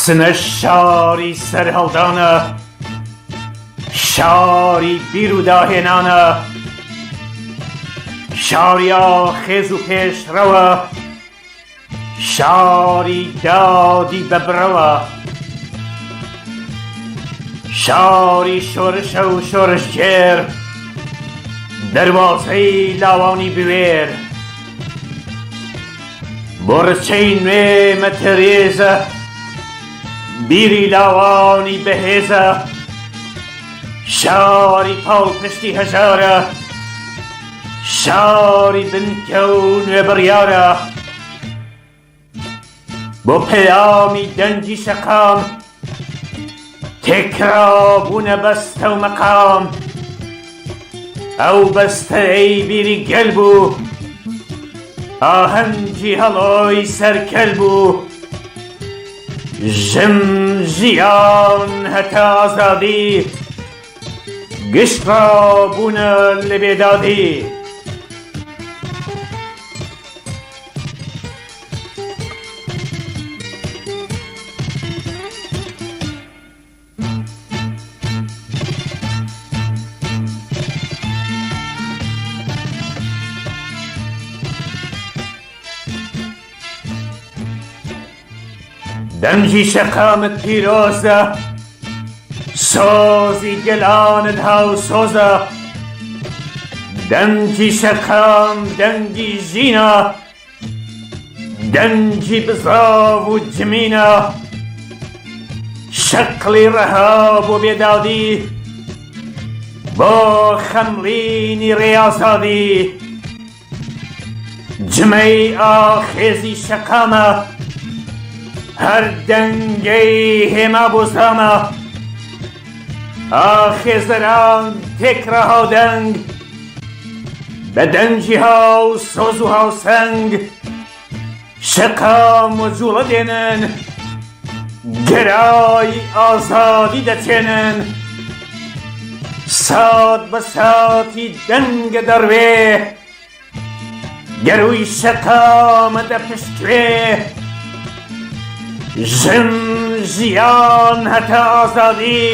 سنە شاری سەرهەڵدانە، شاری بیر و داهێنانە، شاری ئاخێز و پێشڕەوە، شاری دادی بەبڕەوە، شاری شۆرشە و شۆرشگێر، دەروازەی لاوانی بوێر. بۆ ڕچەی نوێ مەتەرێزە، بیری لاوانی بەهێزە، شاری پاڵپشتی هەژارە، شاری بنکە و نوێ بڕیارە. بۆ پەیامی دەنگی شەقام، تێکڕا بوونە بەستە و مەقام. ئەو بەستەرەی بیری گەل بوو، ئاهەنگی هەڵۆی سەر کەل بوو. ژن ژیان هەتا ئازادی، گشت ڕابوونە لە بێدادی. دەنگی شەقامت پیرۆزە سۆزی گەلانت هاوسۆزە دەنگی شەقام دەنگی ژینە دەنگی بزاڤ و جمینە شەقڵی ڕەها بۆ بێدادی بۆ خەمڵینی ڕێ ئازادی جمەی ئاخێزی شەقامە هەر دەنگەی هێما بۆ زامە ئاخێزەران تێکڕا هاودەنگ بە دەنگی هاوسۆز و هاوسەنگ شەقام و جوڵە دێنن گەرای ئازادی دەچێنن سات بە ساتی دەنگە دەڕوێ گەرووی شەقامە دەپشکوێ ژن ژیان هەتا ئازادی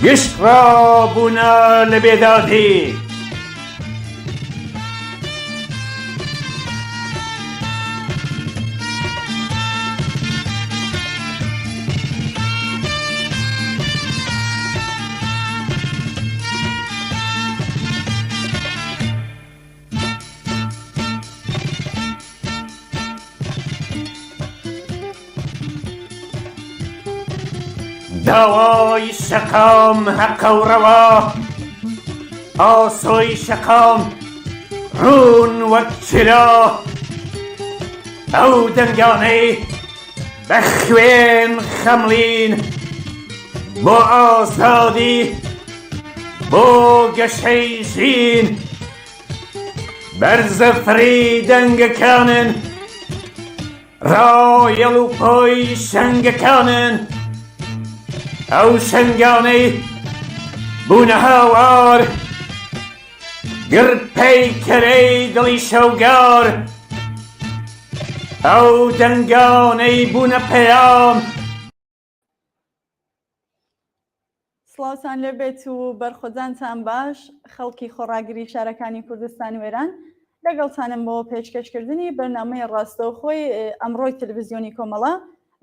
گشت ڕابوونە لە بێدادی. داوای شەقام هەقە و ڕەوا ئاسۆی شەقام ڕوون وەک چرا ئەو دەنگانەی بە خوێن خەمڵین بۆ ئازادی بۆ گەشەی ژین بەرزە فڕی دەنگەکانن ڕایەڵ و پۆی شەنگەکانن ئەو شەنگانەی بوونە هاوار گڕپەیکەرەی دڵی شەوگار ئەو دەنگانەی بوونە پەیام. سڵاوتان لێبێت و بەرخۆدانتان باش خەڵکی خۆڕاگری شارەکانی کوردستان و ئێران لەگەڵتانم بۆ پێشکەشکردنی بەرنامەی ڕاستەوخۆی ئەمڕۆی تەلەڤزیۆنی کۆمەڵە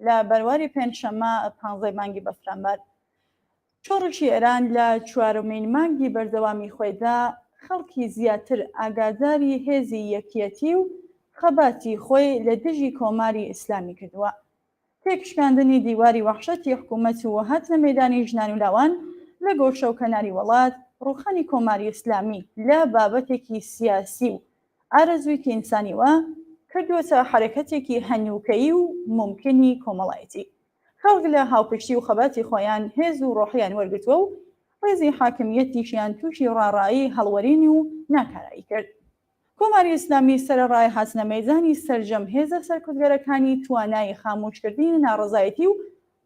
لە بەرواری پێنجشەممە پانزەی مانگی بەفرانبار. شۆڕشی ئێران لە چوارەمین مانگی بەردەوامی خۆیدا خەڵکی زیاتر ئاگاداری هێزی یەکیەتی و خەباتی خۆی لە دژی کۆماری ئیسلامی کردووە. تێکشکاندنی دیواری وەحشەتی حکوومەت و هاتنە مەیدانی ژنان و لاوان لە گۆشە و کەناری وەڵات، ڕووخانی کۆماری ئیسلامی لە بابەتێکی سیاسی و ئارەزوویکی ئینسانیوە کردووەتە حەرەکەتێکی هەنووکەیی و مومکینی کۆمەڵایەتی. خەڵک لە هاوپشتی و خەباتی خۆیان هێز و ڕۆحیان وەرگرتووە و ڕێزی حاکمییەتیشیان تووشی ڕاڕایی، هەڵوەرین و ناکارایی کرد. کۆماری ئیسلامی سەرەڕای هاتنە مەیدانی سەرجەم هێزە سەرکوتگەرەکانی توانای خاموشکردنی ناڕەزایەتی و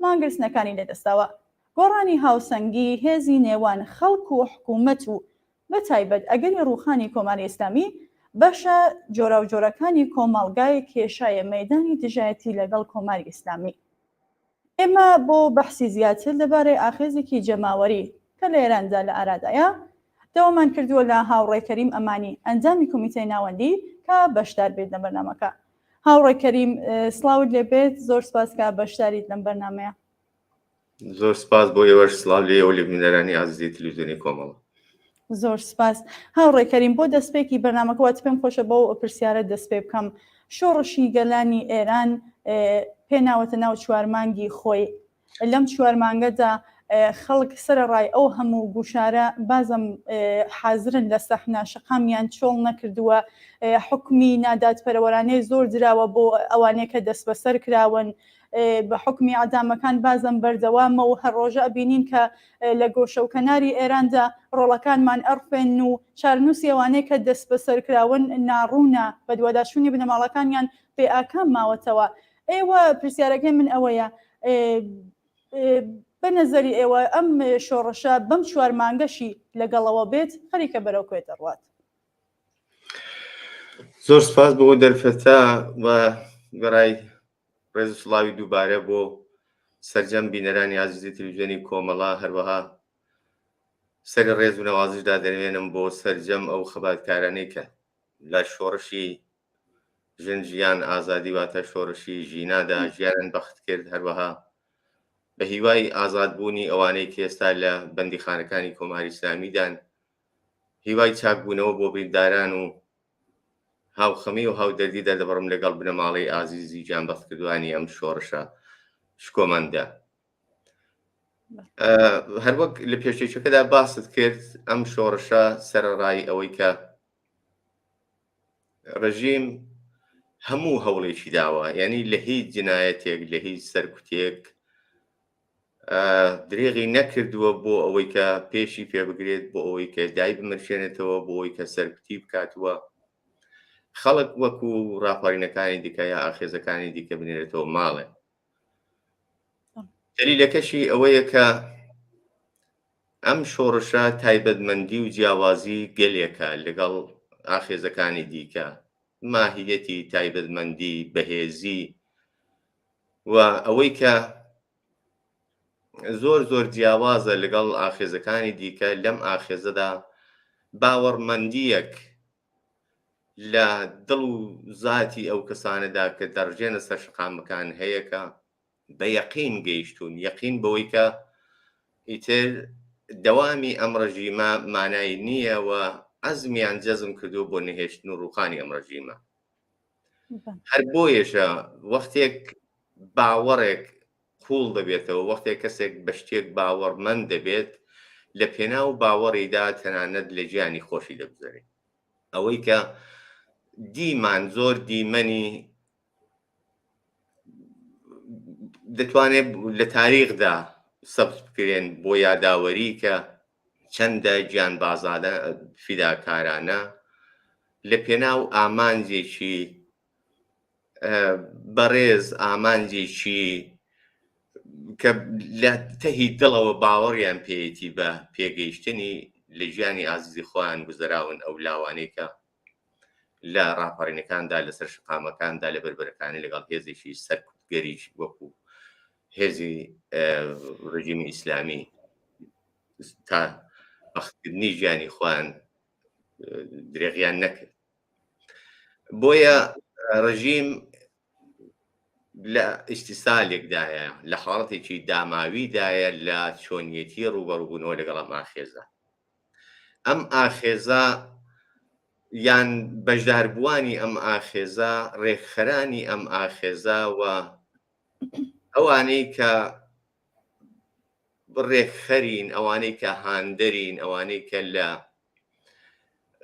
مانگرتنەکانی لەدەستداوە. گۆڕانی هاوسەنگی هێزی نێوان خەڵک و حکوومەت و بە تایبەت ئەگەری ڕووخانی کۆماری ئیسلامی بەشە جۆراوجۆرەکانی کۆمەڵگای کێشایە مەیدانی دژایەتی لەگەڵ کۆماری ئیسلامی. ئێمە بۆ بەحسی زیاتر لەبارەی ئاخێزێکی جەماوەری کە لە ئێراندا لە ئارادایە، داوامان کردووە لە هاوڕێ کەریم ئەمانی ئەندامی کۆمیتەی ناوەندی کە بەشدار بێت لە بەرنامەکە. هاوڕێ کەریم سڵاوت لێ بێت، زۆر سپاس کە بەشداریت لەم بەرنامەیە. زۆر سپاس بۆ ئێوەش، سڵاو لێ ئێوە لە بینەرانی ئازیزی تلویزیۆنی کۆمەڵە. زۆر سپاس هاوڕێ کەریم بۆ دەستپێکی بەرنامەکە وات پێم خۆشە بەو پرسیارە دەست پێ بکەم شۆڕشی گەلانی ئێران پێناوەتە ناو چوارمانگی خۆی لەم چوارمانگەدا خەڵک سەرەڕای ئەو هەموو گوشارە بازم حازرن لە سەحنە شەقامیان چۆڵ نەکردووە حکومی نادادپەرەوەرانەی زۆر دراوە بۆ ئەوانەیە کە دەستبەسەر کراون بە حوکمی ئیعدامەکان بازم بەردەوامە و هەر ڕۆژە ئەبینین کە لە گۆشە و کەناری ئێراندا ڕۆڵەکانمان ئەڕفێن و چارەنووسی ئەوانەی کە دەستبەسەرکراون ناڕوونە، بەدواداچوونی بنەماڵەکانیان بێ ئاکام ماوەتەوە. ئێوە پرسیارەکەی من ئەوەیە بە نەزەری ئێوە ئەم شۆڕشە بەم چوار مانگەشی لەگەڵەوە بێت خەریکە بەرەو کوێ دەڕوات؟ زۆر سپاس بۆ دەرفەتە و گەڕای ڕێز و سڵاوی دووبارە بۆ سەرجەم بینەرانی ئازیزی تلویزیۆنی کۆمەڵە، هەروەها سەری ڕێز و نەوازش دادەنوێنم بۆ سەرجەم ئەو خەباتکارانەی کە لە شۆڕشی ژن ژیان ئازادی واتە شۆڕشی ژینادا ژیانیان بەخت کرد، هەروەها بە هیوای ئازادبوونی ئەوانەی کە ئێستا لە بەندیخانەکانی کۆماری ئیسلامیدان، هیوای چاکبوونەوە بۆ برینداران و هاوخەمی و هاودەردی دەردەبڕم لەگەڵ بنەماڵەی ئازیزی گیانبەختکردوانی ئەم شۆڕشە شکۆمەندە. هەروەک لە پێشێکەکەدا باست کرد ئەم شۆڕشە سەرەڕای ئەوەی کە ڕژیم هەموو هەوڵێکی داوە یعنی لە هیچ جنایەتێک لە هیچ سەرکوتێک درێغی نەکردووە بۆ ئەوەی کە پێشی پێ بگرێت بۆ ئەوەی کە دای بمرشێنێتەوە بۆ ئەوەی کە سەرکوتی بکاتوە خەڵک وەکو ڕاپەڕینەکانی دیکە یا ئاخێزەکانی دیکە بنێرێتەوە ماڵێ دەلیلەکەشی ئەوەیە کە ئەم شۆڕشە تایبەتمەندی و جیاوازی گەلێکە لەگەڵ ئاخێزەکانی دیکە ماهیەتی تایبەتمەندی بەهێزی و ئەوەی کە زۆر زۆر جیاوازە لەگەڵ ئاخێزەکانی دیکە لەم ئاخێزەدا باوەڕمەندیەک لە دڵ و زاتی ئەو کەسانەدا کە دەڕژێنە سەر شەقامەکان هەیە کە بە یەقین گەیشتوون، یەقین بەوەی کە ئیتر دەوامی ئەم ڕژیمە مانای نییە و عەزمیان جەزم کردووە بۆ نەهێشتن و ڕووخانی ئەم ڕژیمە. هەر بۆیەشە وەختێک باوەڕێک قووڵ دەبێتەوە، وەختێک کەسێک بە شتێک باوەڕمەند دەبێت، لە پێناو باوەڕیدا تەنانەت لە گیانی خۆشی دەگوزەرێ. ئەوەی کە دیمان زۆر دیمەنی دەتوانێت لە تاریخدا سەبت بکرێن بۆ یاداوەری کە چەندە گیانبازانە فیداکارانە لە پێناو ئامانجێکی بەڕێز ئامانجێکی کە لە تەهی دڵەوە باوەڕیان پێیەتی بە پێگەیشتنی لە ژیانی ئازیزی خۆیان گوزەراون ئەو لاوانەی کە لە ڕاپەڕینەکاندا لەسەر شەقامەکاندا لە بەربەرەکانی لەگەڵ هێزێکی سەرکوتگەری وەکو هێزی ڕژیمی ئیسلامی تا بەختکردنی ژیانی خۆیان درێغیان نەکرد بۆیە ڕژیم لە ئیستیسالێکدایە لە حاڵەتێکی داماویدایە لە چۆنیەتی ڕوبەڕوبوونەوە لەگەڵ ئەم ئاخێزە ئەم ئاخێزە یان بەشداربووانی ئەم ئاخێزە ڕێکخەرانی ئەم ئاخێزە و ئەوانەی کە ڕێکخەرین ئەوانەی کە هاندەرین ئەوانەی کە لە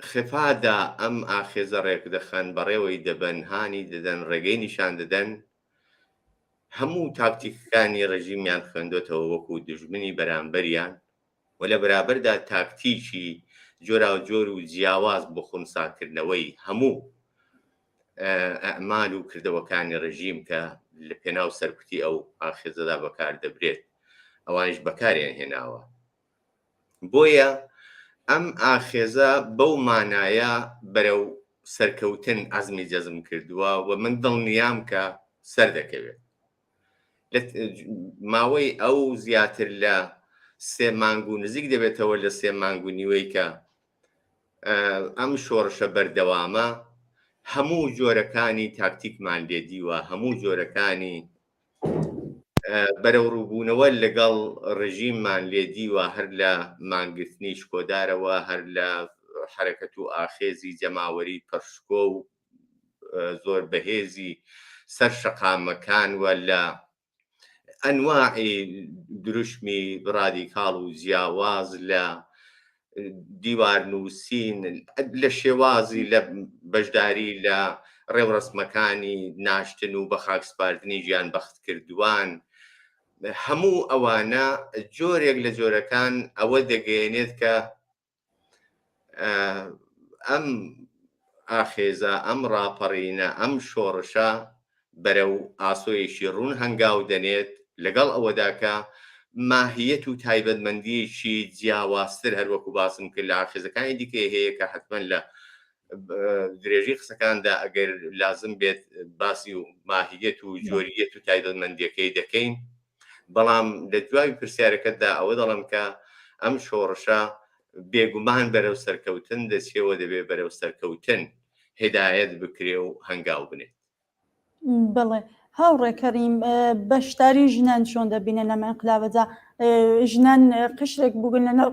خفادا ئەم ئاخێزە ڕێکدەخەن بەڕێوەی دەبەن هانی دەدەن ڕێگەی نیشان دەدەن هەموو تاکتیکەکانی ڕژیمیان خوێندۆتەوە وەکو دژمنی بەرامبەریان و لە بەرابەردا تاکتیکی جۆراوجۆر و جیاواز بۆ خونساکردنەوەی هەموو ئەعمال و کردەوەکانی ڕژیم کە لە پێناو سەرکوتی ئەو ئاخێزەدا بەکار دەبرێت ئەوانیش بەکاریان هێناوە بۆیە ئەم ئاخێزە بەو مانایە بەرەو سەرکەوتن عەزمی جەزم کردووە و من دڵنیام کە سەردەکەوێت. لە ماوەی ئەو زیاتر لە سێ مانگ و نزیک دەبێتەوە لە سێ مانگ و نیوەی کە ئەم شۆڕشە بەردەوامە هەموو جۆرەکانی تاکتیکمان لێ دیوە هەموو جۆرەکانی بەرەوڕووبوونەوە لەگەڵ ڕژیممان لێ دیوە هەر لە مانگرتنی شکۆدارەوە هەر لە حەرەکەت و ئاخێزی جەماوەری پڕشکۆ و زۆر بەهێزی سەر شەقامەکان و لە ئەنواعی دروشمی ڕادیکاڵ و جیاواز لە دیوار نووسین لە شێوازی لە بەشداری لە ڕێوڕەسمەکانی ناشتن و بە خاکسپاردنی گیان بەختکردووان هەموو ئەوانە جۆرێک لە جۆرەکان ئەوە دەگەیەنێت کە ئەم ئاخێزە، ئەم ڕاپەڕینە، ئەم شۆڕشە بەرەو ئاسۆیەکی ڕوون هەنگاو دەنێت، لەگەڵ ئەوەدا کە ماهیەت و تایبەتمەندییەکی جیاوازتر هەر وەکو باسم کرد لە ئاخێزەکانی دیکەی هەیە کە حەتمەن لە درێژی قسەکاندا ئەگەر لازم بێت باسی و ماهیەت و جۆریەت و تایبەتمەندیەکەی دەکەین. بەڵام لە جوابی پرسیارەکەتدا ئەوە دەڵێم کە ئەم شۆڕشە بێگومان بەرەو سەرکەوتن دەچێ و دەبێ بەرەو سەرکەوتن هیدایەت بکرێ و هەنگاو بنێت. بەڵێ هاوڕێ کەریم بەشداری ژنان چۆن دەبینن لەم ئینقلابەدا؟ ژنان قشرێک بوون لەناو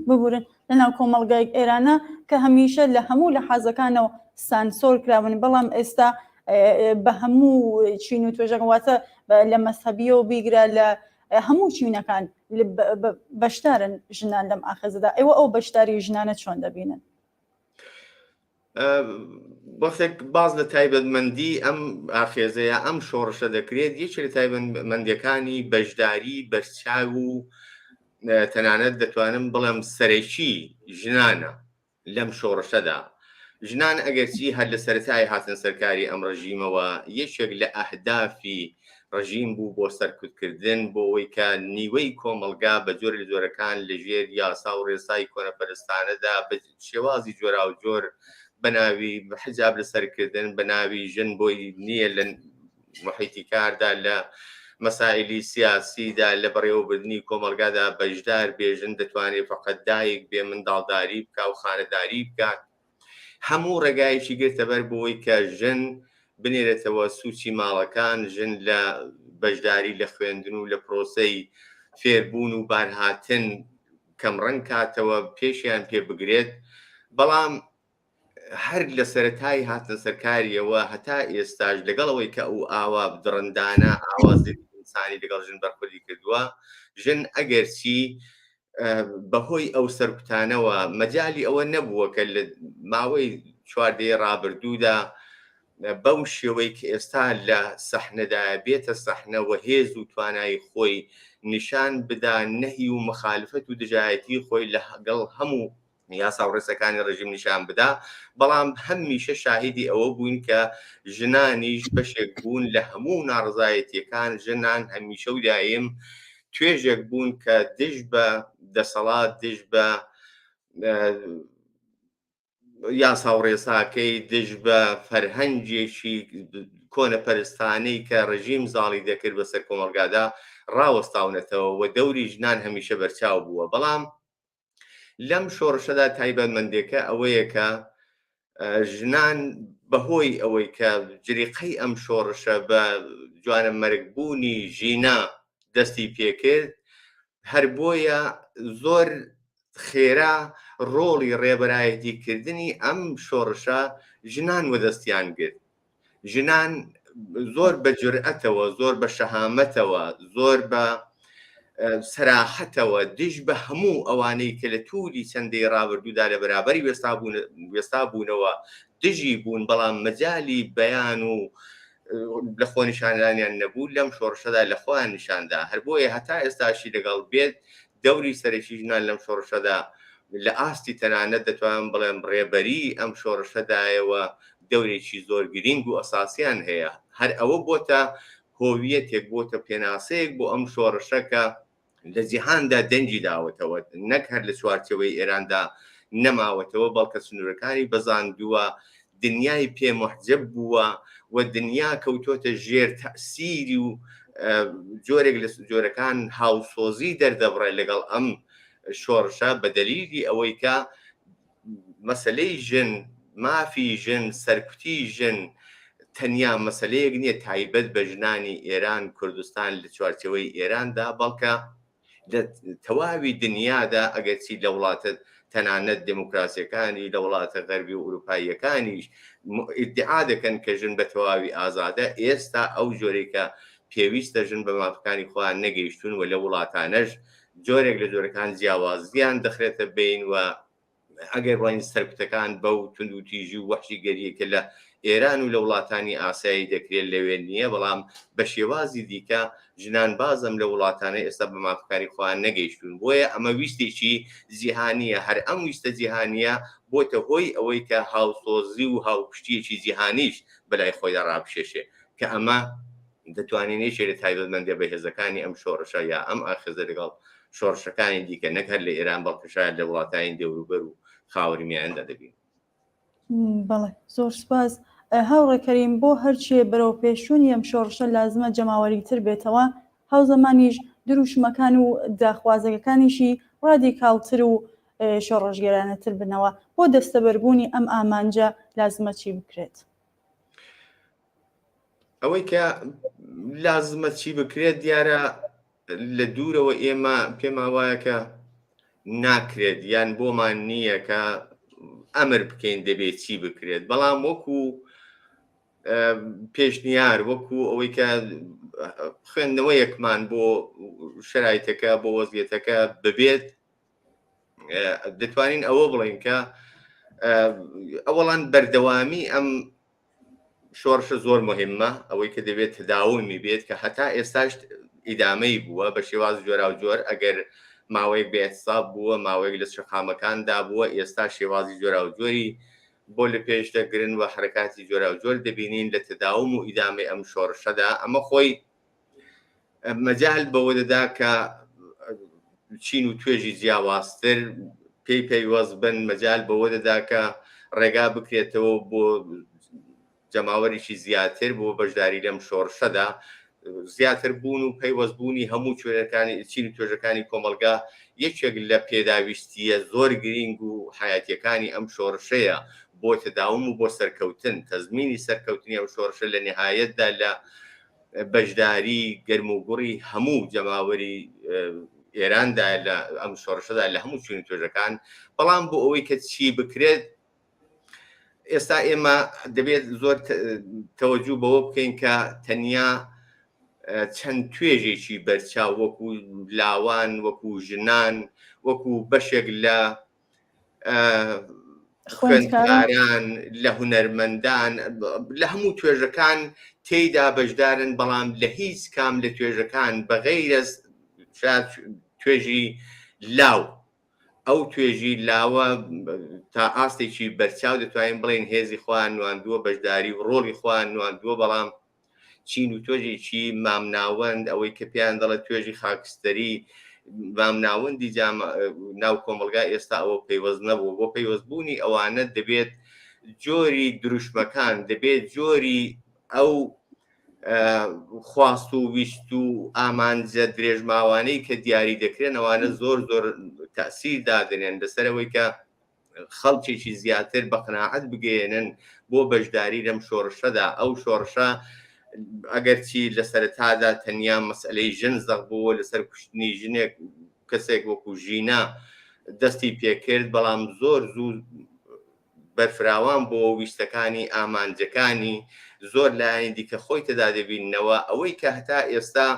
ببورن لەناو کۆمەڵگای ئێرانە کە هەمیشە لە هەموو لە حازەکانەوە سانسۆر کراون بەڵام ئێستا بە هەموو چین و توێژەکە واتە لە مەسەبیەوە بیگرە لە هەموو چینەکان بەشدارن ژنان لەم ئاخێزەدا ئێوە ئەو بەشداری ژنانە چۆن دەبینن؟ وەختێک باز لە تایبەتمەندی ئەم ئاخێزەیە ئەم شۆڕشە دەکرێت یەکێ لە تایبەتمەندەکانی بەشداری بەرچاو و تەنانەت دەتوانم بڵێم سەرەکی ژنانە لەم شۆڕشەدا ژنان ئەگەرچی هەر لە سەرەتای هاتن سەرکاری ئەم ڕژیمەوە یەکێک لە ئەهدافی ڕژیم بوو بۆ سەرکوتکردن بۆ ئەوەی کە نیوەی کۆمەڵگا بە جۆر لە جۆرەکان لەژێر یاسا و ڕێسای کۆنەپەرستانەدا بە شێوازی جۆراوجۆر بە ناوی حجاب لەسەرکردن بە ناوی ژن بۆی نییە لە محیتی کاردا لە مەسائلی سیاسیدا لە بەڕێوەبردنی کۆمەڵگادا بەشدار بێژن دەتوانێت فقط دایک بێ منداڵداری بکا و خانەداری بکات هەموو ڕێگایەکی گرتە بەر بۆی کە ژن بنێرێتەوە سوچی ماڵەکان ژن لە بەشداری لە خوێندن و لە پرۆسەی فێربوون و بارهاتن کەمڕەنگ کاتەوە پێشیان پێ بگرێت بەڵام هەر لە سەرەتای هاتنە سەرکاریەوە هەتا ئێستاش لەگەڵ ئەوەی کە ئەو ئاوا دڕندانە ئاوا ئینسانی لەگەڵ ژن بەرخوردی کردووە ژن ئەگەرچی بەهۆی ئەو سەرکوتانەوە مەجالی ئەوە نەبووە کە لە ماوەی چواردەی ڕابردوودا بەو شێوەی کە ئێستا لە سەحنەدایە بێتە سەحنە و هێز و توانای خۆی نیشان بدا نەهی و مخالفەت و دژایەتی خۆی لەگەڵ هەموو یاسا و ڕێسەکانی ڕژیم نیشان بدا بەڵام هەمیشە شاهیدی ئەوە بووین کە ژنانیش بەشێک بوون لە هەموو ناڕزایەتیەکان ژنان هەمیشە و دایم توێژێک بوون کە دژ بە دەسەڵات دژ بە یاسا و ڕێساکەی دژ بە فەرهەنگێکی کۆنەپەرستانەی کە ڕژیم زاڵی دەکرد بەسەر کۆمەڵگادا ڕاوەستاونەتەوە و دەوری ژنان هەمیشە بەرچاو بووە بەڵام لەم شۆڕشەدا تایبەتمەندێکە ئەوەیە کە ژنان بەهۆی ئەوەی کە جریقەی ئەم شۆڕشە بە جوانە مەرگبوونی ژینا دەستی پێکرد هەر بۆیە زۆر خێرا ڕۆڵی ڕێبەرایەتی کردنی ئەم شۆڕشە ژنان وەدەستیان گرت. ژنان زۆر بە جورئەتەوە، زۆر بە شەهامەتەوە، زۆر بە سەراحەتەوە دژ بە هەموو ئەوانەی کە لە توولی چەند دەی ڕابردوودا لە بەرابەری وێستا بوونەوە دژی بوون، بەڵام مەجالی بەیان و لە خۆ نیشاندانیان نەبوو لەم شۆڕشەدا لە خۆیان نیشاندا هەر بۆیە هەتا ئێستاشی لەگەڵ بێت دەوری سەرەکی ژنان لەم شۆڕشەدا لە ئاستی تەنانەت دەتوانم بڵێم ڕێبەری ئەم شۆڕشەدایەوە دەورێکی زۆر گرینگ و ئەساسیان هەیە هەر ئەوە بۆتە هۆویەتێک بۆتە پێناسەیەک بۆ ئەم شۆڕشە کە لە جیهاندا دەنگی داوەتەوە، نەک هەر لە چوارچێوەی ئێراندا نەماوەتەوە، بەڵکە سنوورەکانی بەزاندووە، دنیای پێ موحجەب بووە و دنیا کەوتۆتە ژێر تەئسیری و. جۆرێک لە جۆرەکان هاوسۆزی دەردەبڕێ لەگەڵ ئەم شۆڕشە بە دەلیلی ئەوەی کە مەسەلەی ژن، مافی ژن، سەرکوتی ژن تەنیا مەسەلەیەک نییە تایبەت بە ژنانی ئێران، کوردستان لە چوارچێوەی ئێراندا، بەڵکە لە تەواوی دنیادا ئەگەرچی لە وڵاتە تەنانەت دێموکراسیەکانی لە وڵاتە غەربی و ئوروپاییەکانیش ئیدعا دەکەن کە ژن بە تەواوی ئازادە، ئێستا ئەو جۆرەی کە پێویستە ژن بە مافەکانی خۆیان نەگەیشتوون و لە وڵاتانەش جۆرێک لە جۆرەکان جیاوازیان دەخرێتە بین و ئەگەر بڵین سەرکوتەکان بەو توندوتیژی و وەحشیگەریە کە لە ئێران و لە وڵاتانی ئاسایی دەکرێت لەوێ نییە، بەڵام بە شێوازی دیکە ژنان بازم لە وڵاتانە ئێستا بە مافەکانی خۆیان نەگەیشتوون. بۆیە ئەمە ویستێکی جیهانییە، هەر ئەم ویستە جیهانییە بۆتە هۆی ئەوەی کە هاوسۆزی و هاوپشتییەکی جیهانیش بەلای خۆیدا ڕابکێشێ کە ئەمە دەتوانین یەکێک لە تایبەتمەندیە بەهێزەکانی ئەم شۆڕشە یا ئەم ئاخێزە لەگەڵ شۆڕشەکانی دیکە نەک هەر لە ئێران بەڵکە شاید لە وڵاتانی دەوروبەر و خاوەرمیانەدا دەبینین. بەڵێ زۆر سپاس هاوڕێ کەریم بۆ هەرچێ بەرەو پێشچوونی ئەم شۆڕشە لازمە جەماوەریتر بێتەوە هاوزەمانیش دروشمەکان و داخوازەکانیشی ڕادیکاڵتر و شۆڕشگێرانەتر بنەوە بۆ دەستەبەربوونی ئەم ئامانجە لازمە چی بکرێت؟ ئەوەی کە لازمە چی بکرێت دیارە لە دوورەوە ئێمە پێمان وایە کە ناکرێت یان بۆمان نییە کە ئەمر بکەین دەبێت چی بکرێت بەڵام وەکو پێشنیار وەکو ئەوەی کە خوێندنەوەیەکمان بۆ شرایتەکە بۆ وەزیەتەکە ببێت دەتوانین ئەوە بڵێین کە ئەوەڵان بەردەوامی ئەم شۆڕشە زۆر مهمە ئەوەی کە دەبێت تداومی بێت کە هەتا ئێستاش ئیدامەی بووە بە شێواز جۆراوجۆر ئەگەر ماوەیەک بە اعتصاب بووە ماوەیەک لە شەقامەکاندا بووە ئێستا شێوازی جۆراوجۆری بۆ لە پێش دەگرن و حرکاتی جۆراوجۆر دەبینین لە تداوم و ئیدامەی ئەم شۆڕشەدا ئەمە خۆی مەجال بەوە دەدا کە چین و توێژی جیاوازتر پێی پەیوەست بن مەجال بەوە دەدا کە ڕێگا بکرێتەوە بۆ جەماوەرێکی زیاتر بۆ بەشداری لەم شۆڕشەدا زیاتر بوون و پەیوەست بوونی هەموو چوێنەکانی چین و توێژەکانی کۆمەڵگا یەکێک لە پێداویستیە زۆر گرینگ و حیاتیەکانی ئەم شۆڕشەیە بۆ تەداوم و بۆ سەرکەوتن تەزمینی سەرکەوتنی ئەم شۆڕشە لە نهایەتدا لە بەشداری گەرموگوڕی هەموو جەماوەری ئێراندا لە ئەم شۆڕشەدا لە هەموو چین و توێژەکان بەڵام بۆ ئەوەی کە چی بکرێت ئێستا ئێمە دەبێت زۆر تەوەجو بەوە بکەین کە تەنیا چەند توێژێکی بەرچاو وەکو لاوان وەکو ژنان وەکو بەشێک لە خوێندکاران لە هونەرمەندان لە هەموو توێژەکان تێیدا بەشدارن بەڵام لە هیچ کام لە توێژەکان بەغەیرە توێژی لاو ئەو توێژی لاوە تا ئاستێکی بەرچاو دەتوانین بڵێن هێزی خۆیان نواندووە بەشداری و ڕۆڵی خۆیان نواندووە بەڵام چین و توێژێکی مامناوەند ئەوەی کە پێیان دەڵێت توێژی خاکستەری مامناوەندی ناو کۆمەڵگا ئێستا ئەوە پەیوەست نەبوو بۆ پەیوەست بوونی ئەوانە دەبێت جۆری دروشمەکان دەبێت جۆری ئەو خواست و ویست و ئامانجە درێژماوانەی کە دیاری دەکرێن ئەوانە زۆر زۆر تەسیر دادنێن لەسەرەوەی کە خەڵکێکی زیاتر بە قەناعەت بگەیەنن بۆ بەشداری لەم شۆڕشەدا ئەو شۆڕشە ئەگەرچی لە سەرەتادا تەنیا مەسئلەی ژن زەق بووە لەسەر کوشتنی ژنێک کەسێک وەکو ژینا دەستی پێکرد بەڵام زۆر زوو بەرفراوان بۆ ویستەکانی ئامانجەکانی زۆر لایەنی دیکە خۆی تێدا دەبیننەوە ئەوەی کە هەتا ئێستا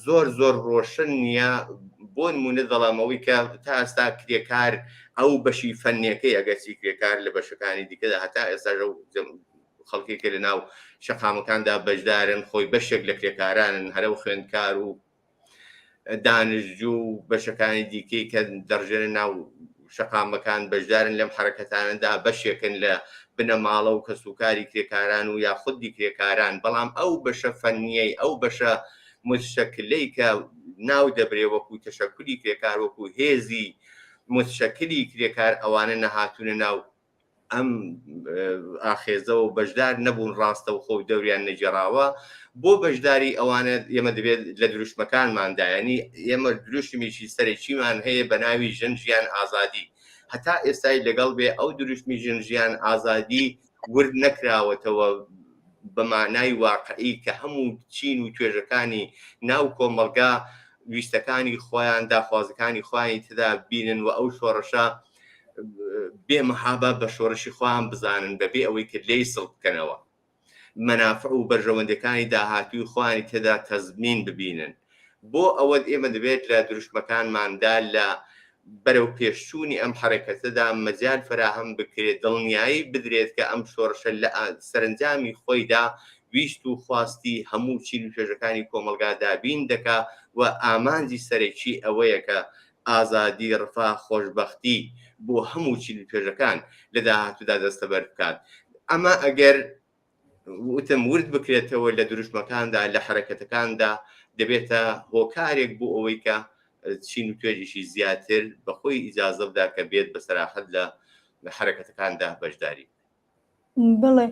زۆر زۆر ڕۆشن نییە بۆ نمونە دەڵام ئەوەی کە تا ئێستا کرێکار ئەو بەشی فەنیەکەی ئەگەرچی کرێکار لە بەشەکانی دیکەدا هەتا ئێستا خەڵکی کە لە ناو شەقامەکاندا بەشدارن خۆی بەشێک لە کرێکارانن هەرە و خوێندکار و دانشجوو و بەشەکانی دیکەی کە دەڕژێنە ناو شەقامەکان بەشدارن لەم حەرەکەتانەدا بەشێکن لە بنەماڵە و کەسوکاری کرێکاران و یا خودی کرێکاران بەڵام ئەو بەشە فەنیەی ئەو بەشە متشەکلەی کە ناو دەبرێ وەکو تەشەکولی کرێکار وەکو هێزی متشەکلی کرێکار ئەوانە نەهاتوونە ناو. ئەم ئاخێزەوە بەشدار نەبوون ڕاستەوخۆ و دەوریان نەگێڕاوە بۆ بەشداری ئەوانە ئێمە دەبێت لە دروشمەکانماندا ینی ئێمە دروشمێکی سەرەکیمان هەیە بە ناوی ژن ژیان ئازادی هەتا ئێستای لەگەڵ بێ ئەو دروشمی ژن ژیان ئازادی ورد نەکراوەتەوە بە مانای واقعی کە هەموو چین و توێژەکانی ناو کۆمەڵگا ویستەکانی خۆیان داخوازەکانی خۆیانی تێدا بینن و ئەو شۆڕشە بێ مەهابا بە شۆڕشی خۆیان بزانن بەبێ ئەوەی کە لێی سڵ بکەنەوە مەنافع و بەرژەوەندەکانی داهاتووی خۆیانی تێدا تەزمین ببینن بۆ ئەوە ئێمە دەبێت لە دروشمەکانماندا لە بەرەو پێشچوونی ئەم حەرەکەتەدا مەجال فەراهەم بکرێت دڵنیایی بدرێت کە ئەم شۆڕشە لە سەرنجامی خۆیدا ویست و خواستی هەموو چین و توێژەکانی کۆمەڵگا دابین دەکا و ئامانجی سەرەکی ئەوەیە کە ئازادی، ڕفا، خۆشبەختی بۆ هەموو چین و توێژەکان لە داهاتوودا دەستەبەر بکات. ئەمە ئەگەر وتم ورد بکرێتەوە لە دروشمەکاندا، لە حەرەکەتەکاندا دەبێتە هۆکارێک بۆ ئەوەی کە چین و توێژێکی زیاتر بە خۆی ئیجازە بدا کە بێت بە سەراحەت لە حەرەکەتەکاندا بەشداری بەڵێ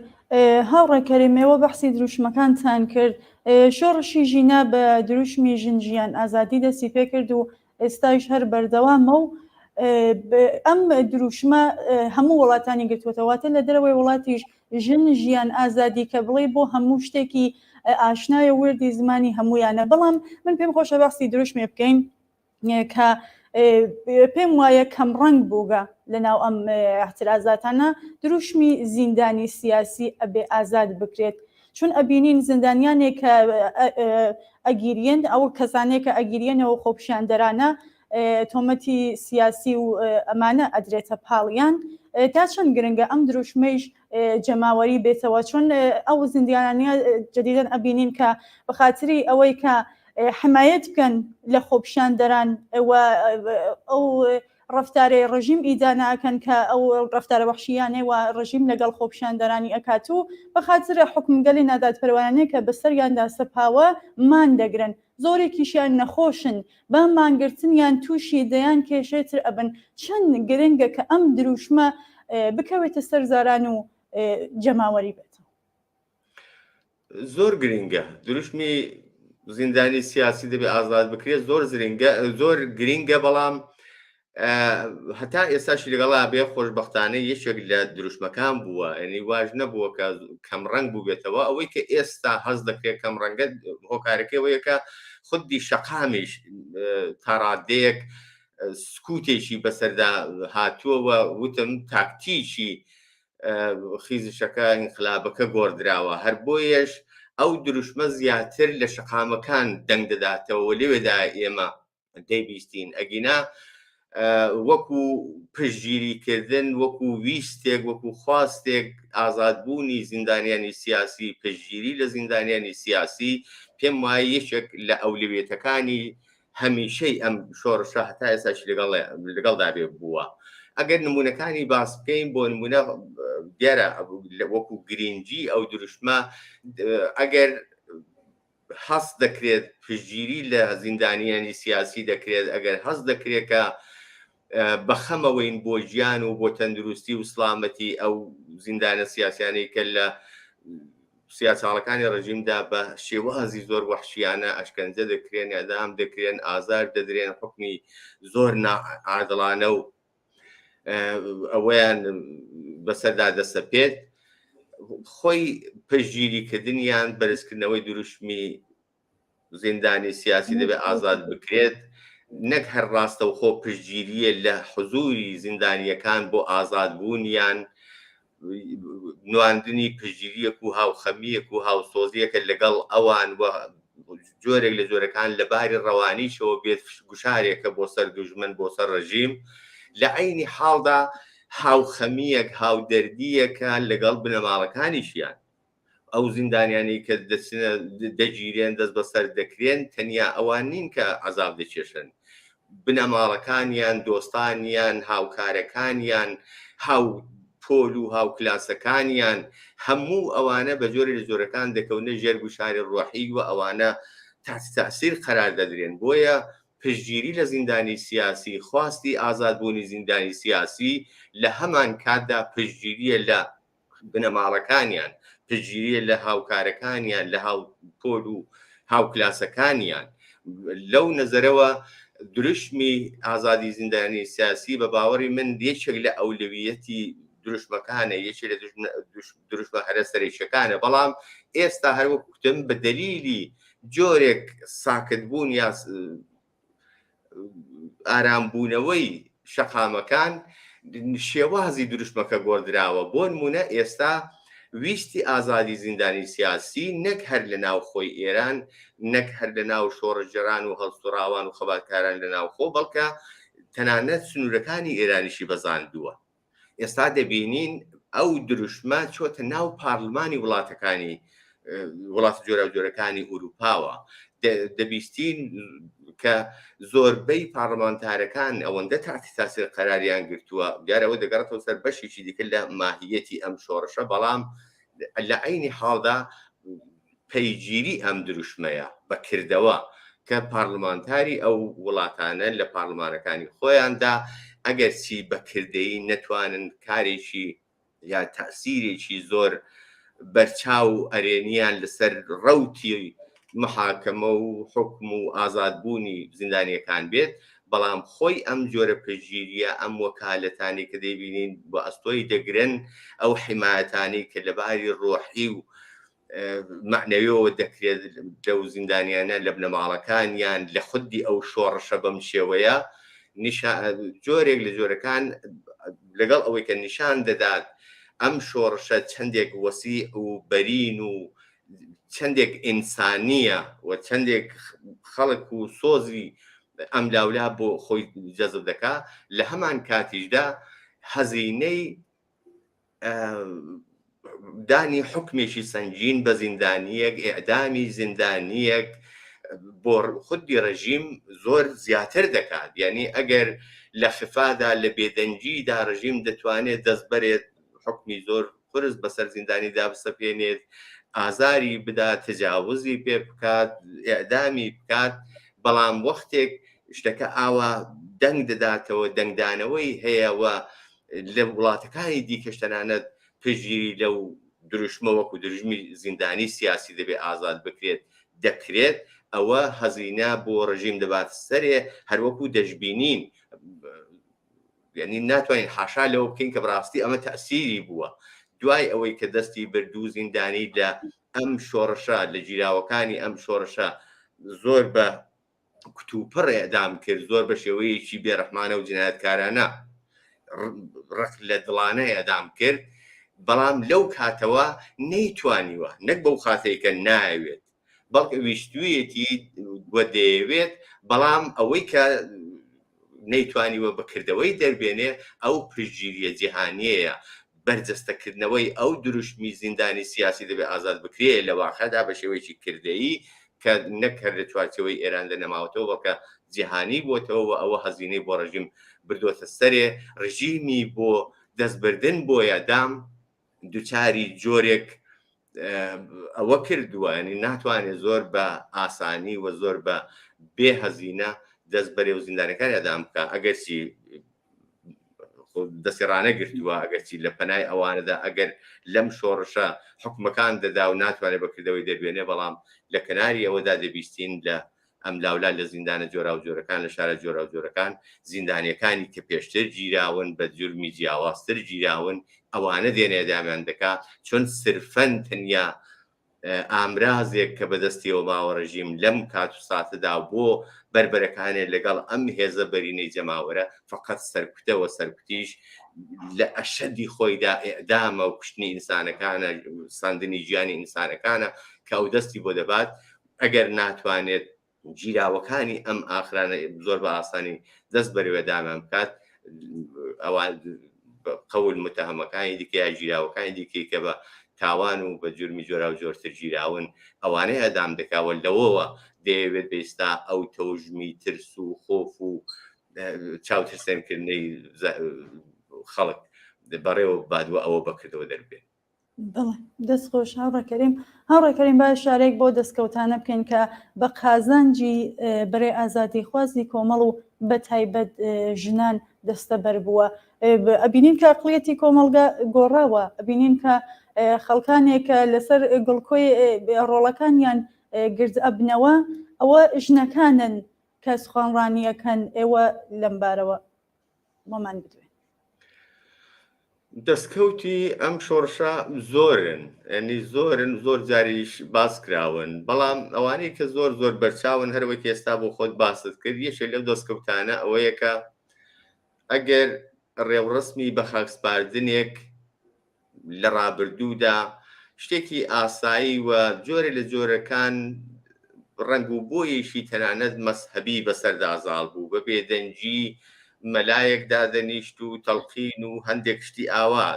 هاوڕێ کەریم ئێوە بەحسی دروشمەکانتان کرد شۆڕشی ژینا بە دروشمی ژن ژیان ئازادی دەستی پێکرد و ئێستایش هەر بەردەوامە و ئەم دروشمە هەموو وڵاتانی گرتووەتەواتە لە دەرەوەی وڵاتیش ژن ژیان ئازادی کە بڵێ بۆ هەموو شتێکی ئاشنایە وردی زمانی هەمویانە بەڵام من پێم خۆشە باسی دروشمێ بکەین کە پێم وایە کەم ڕەنگ بووگە لەناو ئەم احترازاتانە دروشمی زیندانی سیاسی ئەبێ ئازاد بکرێت چون ئەبینین زیندانیانێک کە ئەگیریێن ئەو کەسانێک کە ئەگیریێنەوە خۆپیشاندەرانە تۆمەتی سیاسی و ئەمانە ئەدرێتە پاڵیان تا چەند گرنگە ئەم دروشمەیش جەماوەری بێتەوە چون ئەو زیندیانانە جدیدەن ئەبینین کە بەخاتری ئەوەی کە حمایەت بکەن لە خۆپیشاندەران و ئەو ڕەفتارەی ڕژیم ئیدانە ئەکەن کە ئەو ڕەفتارە وەحشییانەی وا ڕژیم لەگەڵ خۆپیشاندەرانی ئەکات و بەخاتر حوکمگەلی نادادپەروەرانەی کە بەسەریاندا سەپاوە مان دەگرن زۆرێکیشیان نەخۆشن بە مانگرتنیان تووشی دەیان کێشەی تر ئەبن چەند گرنگە کە ئەم دروشمە بکەوێتە سەر زاران و جەماوەری بێتەوە. زۆر گرنگە دروشمی زیندانی سیاسی دەبێ ئازاد بکرێت زۆر زرنگە زۆر گرنگە بەڵام هەتا ئێستاشی لەگەڵا بێ خۆشببختانە یەکێک لە دروشمەکان بووە ئەنی واش نەبووە کە کەم ڕنگ بووبێتەوە ئەوەی کە ئێستا هەز دەکرێت کەم ڕەنگە هۆکارەکەی ئەوەیە کە خودی شەقامیش تاڕادەیەک سکوتێکی بەسەردا هاتووەوە وتم تاکتیکی خیزشەکە ئینقلابەکە گۆڕدراوە هەر بۆیەش ئەو دروشمە زیاتر لە شەقامەکان دەنگ دەداتەوە لەوێدا ئێمە دەیبیستین ئەگینا وەکو پشتگیریکردن وەکو ویستێک وەکو خواستێک ئازادبوونی زیندانیانی سیاسی پشتگیری لە زیندانیانی سیاسی پێم وایە یەکێک لە ئەولەویەتەکانی هەمیشەی ئەم شۆڕشە هەتا ئێستاش لەگەڵ لەگەڵدا بێ بووە ئەگەر نمونەکانی باس بکەین بۆ نمونە دیارە وەکو گرنگی ئەو دروشمە ئەگەر هەست دەکرێت پشتگیری لە زیندانیانی سیاسی دەکرێت ئەگەر هەست دەکرێت کە بەخەمەوەین بۆ گیان و بۆ تەندروستی و سلامەتی ئەو زیندانە سیاسیانەی کە لە سیاچاڵەکانی ڕژیمدا بە شێوازی زۆر وەحشیانە ئەشکەنجە دەکرێن ئەدام دەکرێن ئازار دەدرێن حکمی زۆر ناعادڵانە و ئەوەیان بەسەردا دەسەپێت خۆی پشتگیریکردنیان بەرزکردنەوەی دروشمی زیندانی سیاسی دەبێت ئازاد بکرێت نەک هەر ڕاستەوخۆ پشتگیریە لە حزوری زیندانیەکان بۆ ئازادبوونیان نواندنی پشتگیریەک و هاوخەمیەک و هاوسۆزیەکە لەگەڵ ئەوان و جۆرێک لە جۆرەکان لە باری ڕەوانیشەوە بێت گوشارێکە بۆ سەر دوژمن بۆ سەر ڕژیم لە عەینی حاڵدا هاوخەمیەک هاودەردیەکە لەگەڵ بنەماڵەکانیشیان ئەو زیندانیانەی کە دەچنە دەگیرێن دەست بەسەر دەکرێن تەنیا ئەوان نین کە عذاب دەکێشن بنەماڵەکانیان دۆستانیان هاوکارەکانیان هاو پۆل و هاوکلاسەکانیان هەموو ئەوانە بە جۆرە لە جۆرەکان دەکەونە ژێر گوشاری ڕۆحی و ئەوانە تاسیر قەرار دەدرێن بۆیە. پشتگیری لە زیندانی سیاسی، خواستی ئازادبوونی زیندانی سیاسی لە هەمان کاتدا پشتگیرییە لە بنەماڵەکانیان، پشتگیرییە لە هاوکارەکانیان، لە هاوپۆل و هاوکلاسەکانیان. لەو نەزەرەوە دروشمی ئازادی زیندانی سیاسی بە باوەڕی من یەکێک لە ئەولەویەتی دروشمەکانە، یەکێک لە دروشمە هەرە سەرەکیەکانە، بەڵام ئێستا هەر وەک کوتم بە دەلیلی جۆرێک ساکت بوون یا ئارامبوونەوەی شەقامەکان شێوازی دروشمەکە گۆڕدراوە بۆ نمونە ئێستا ویستی ئازادی زیندانی سیاسی نەک هەر لە ناوخۆی ئێران نەک هەر لە ناو شۆڕشگێڕان و هەڵسوڕاوان و خەباتکاران لە ناوخۆ بەڵکە تەنانەت سنوورەکانی ئێرانیشی بەزاندووە ئێستا دەبینین ئەو دروشمە چۆتە ناو پارلمانی وڵاتەکانی وڵاتە جۆراوجۆرەکانی ئوروپاوە دەبیستین کە زۆربەی پارلمانتارەکان ئەوەندە تاتی تاسیر قەراریان گرتووە دیارەوە دەگەڕێتەوە سەر بەشێکی دیکە لە ماهیەتی ئەم شۆڕشە بەڵام لە عینی حاڵدا پەیگیری ئەم دروشمەیە بە کردەوە کە پارلمانتاری ئەو وڵاتانە لە پارلمانەکانی خۆیاندا ئەگەرچی بە کردەیی نەتوانن کارێکی یا تەئسیرێکی زۆر بەرچاو و ئەرێنیان لەسەر ڕەوتی محاکەمە و حوکم و ئازادبوونی زیندانیەکان بێت، بەڵام خۆی ئەم جۆرە پشتگیریە، ئەم وەکالەتانەی کە دەیبینین بە ئەستۆی دەگرن، ئەو حیمایەتانەی کە لە باری ڕۆحی و مەعنەویەوە دەکرێت لەو زیندانیانە لە بنەماڵەکانیان لە خودی ئەو شۆڕشە بەم شێوەیە جۆرێک لە جۆرەکان لەگەڵ ئەوەی کە نیشان دەدات ئەم شۆڕشە چەندێک وەسیع و بەرین و چەندێک ئینسانیە و چەندێک خەڵک و سۆزی ئەم لاولا بۆ خۆی جەزب دەکا لە هەمان کاتیشدا هەزینەی دانی حوکمێکی سەنگین بە زیندانییەک، ئێعدامی زیندانییەک بۆ خودی ڕژیم زۆر زیاتر دەکات. یانی ئەگەر لە خفادا، لە بێدەنگیدا ڕژیم دەتوانێت دەست بەرێت حوکمی زۆر قورس بەسەر زیندانیدا بسەپێنێت، ئازاری بدات، تەجاوزی پێ بکات، ئێعدامی بکات، بەڵام وەختێک شتەکە ئاوا دەنگ دەداتەوە، دەنگدانەوەی هەیە و لە وڵاتەکانی دیکەش تەنانەت پشتگیری لەو دروشمە وەکو دروشمی زیندانی سیاسی دەبێ ئازاد بکرێت دەکرێت، ئەوە هەزینە بۆ ڕژیم دەبات سەرێ هەروەکو دەشبینین یعنی ناتوانین حاشا لەوە بکەین کە بەڕاستی ئەمە تەسیری بووە دوای ئەوەی کە دەستی بردوو زیندانی لە ئەم شۆڕشە لە گیراوەکانی ئەم شۆڕشە زۆر بە کتوپڕ ئێعدام کرد، زۆر بە شێوەیەکی بێڕەحمانە و جنایەتکارانە ڕق لە دڵانە ئێعدام کرد، بەڵام لەو کاتەوە نەیتوانیوە، نەک بەو خاتەی کە نایەوێت، بەڵکە ویستوویەتی و دەیەوێت، بەڵام ئەوەی کە نەیتوانیوە بە کردەوەی دەربێنێ ئەو پشتگیرییە جیهانییەیە، بەرجەستەکردنەوەی ئەو دروشمی زیندانی سیاسی دەبێ ئازاد بکرێ لە واقعدا بە شێوەیەکی کردەیی کە نەک هەر لە چوارچێوەی ئێراندا نەماوەتەوە بەڵکە جیهانی بۆتەوە و ئەوە هەزینەی بۆ ڕژیم بردۆتە سەرێ، ڕژیمی بۆ دەستبردن بۆ ئێعدام دوچاری جۆرێک ئەوە کردووە ینی ناتوانێت زۆر بە ئاسانی و زۆر بە بێ هەزینە دەست بەرێ و زیندانەکان ئەدام بکە ئەگەرچی دەستی ڕانەگرتووە ئەگەرچی لە پەنای ئەوانەدا ئەگەر لەم شۆڕشە حکومەکان دەدا و ناتوانێت بەکردەوەی دەربێنێ بەڵام لە کەناری ئەوەدا دەبیستین لە ئەملاولا لە زیندانە جۆراوجۆرەکان لە شارە جۆراوجۆرەکان زیندانیەکانی کە پێشتر گیراون بە جورمی جیاوازتر گیراون ئەوانە دێن ئێدامیان دەکا چون سرفەن تەنیا ئامرازێک کە بەدەستیەوە ماوە ڕژیم لەم کات و ساتەدا بۆ بەربەرەکانێ لەگەڵ ئەم هێزە بەرینەی جەماوەرە فقط سەرکوتە وە سەرکوتیش لە ئەشەدی خۆیدا ئێعدامە و کوشتنی ئینسانەکانە ساندنی گیانی ئینسانەکانە کە ئەو دەستی بۆ دەبات ئەگەر ناتوانێت گیراوەکانی ئەم ئاخرانە زۆر بە ئاسانی دەست بەرەوێدامان بکات ئەوان قەول متهمەکانی دیکە یا گیراوەکانی دیکەی کە بە تاوان و بە جرمی جۆرا و جۆرتر گیراون ئەوانەی ئەدام دەکاوە لەوەوە دەیەوێت بێستا ئەو تەوژمی ترس و خۆف و چاوترسێنکردنەی خەڵک بەڕێوە بادوە ئەوە بەکردەوە دەربێت. بەڵێ دەست خۆش هاوڕێ کەریم. هاوڕێ کەریم با ئیشارەیەک بۆ دەستکەوتانە بکەین کە بە قازانجی بەرەی ئازادیخوازی کۆمەڵ و بە تایبەت ژنان دەستەبەر بووە. ئەبینین کە ئەقڵیەتی کۆمەڵگە گۆڕاوە، ئەبینین کە خەڵکانێک کە لەسەر گڵکۆی ڕۆڵەکانیان گرد ئەبنەوە ئەوە ژنەکانن کە سوخانڕانییەکەن، ئێوە لەم بارەوە بۆمان بدوێن. دەستکەوتی ئەم شۆڕشە زۆرن ینی زۆرن زۆر جاریش باس کراون بەڵام ئەوانەی کە زۆر زۆر بەرچاون هەروەک ئێستا بۆ خۆت باست کرد یەکێ لەو دەستکەوتانە ئەوەیە کە ئەگەر ڕێوڕەسمی بەخاکسپاردنێک لە ڕابردوودا شتێکی ئاسایی و جۆرێ لە جۆرەکان ڕەنگ و بۆیەکی تەنانەت مەزهەبی بەسەردا زاڵ بوو، بە بێدەنگی مەلایەک دادەنیشت و تەڵقین و هەندێک شتی ئاوا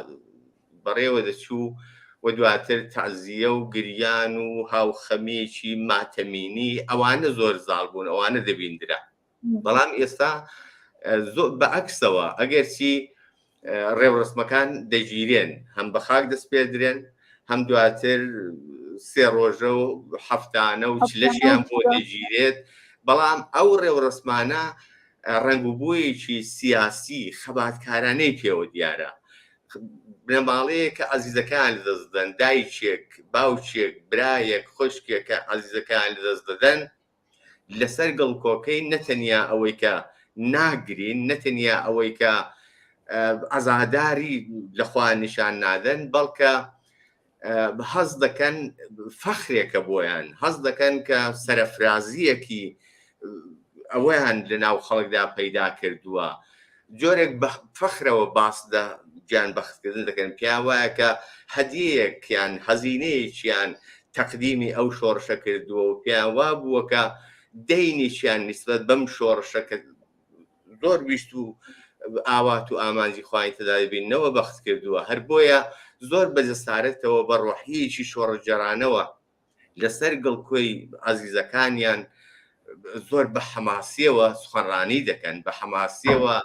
بەڕێوە دەچوو و دواتر تەعزیە و گریان و هاوخەمییەکی ماتەمینی ئەوانە زۆر زاڵ بوون، ئەوانە دەبیندرا. بەڵام ئێستا بە عەکسەوە ئەگەرچی ڕێوڕسمەکان دەگیرێن هەم بە خاک دەسپێردرێن هەم دواتر سێ ڕۆژە و هەفتانە و چلەشیان بۆ دەگیرێت بەڵام ئەو ڕێوڕسمانە ڕەنگ و بۆیەکی سیاسی خەباتکارانەی پێوە دیارە بنەماڵەیە کە عزیزەکان لەدەست دەدەن دایکێک باوکێک برایەک خوشکێک کە عزیزەکان لەدەست دەدەن لەسەر گڵکۆکەی نەتەنیا ئەوەی کە ناگرین نەتەنیا ئەوەی کە عەزاداری لە خۆیان نیشان نادەن بەڵکە هەز دەکەن فەخرێکە بۆیان هەز دەکەن کە سەرەفرازیەکی ئەوەیان لە ناو خەڵکدا پەیدا کردووە جۆرێک بە فەخرەوە باس لە گیان بەختکردن دەکەن، پێیان وایە کە هەدیەیەک یان هەزینەیەکیان تەقدیمی ئەو شۆڕشە کردووە و پێیان وابووە کە دەینێکیان نیسبەت بەم شۆڕشە کە زۆر ویست و ئاوات و ئامانجی خۆیان تێدا دەبیننەوە بەخت کردووە. هەر بۆیە زۆر بە جەسارەتەوە بە ڕۆحیەکی شۆڕشگێڕانەوە لەسەر گڵکۆی ئازیزەکانیان زۆر بە حەماسیەوە سوخەنڕانی دەکەن بە حەماسیەوە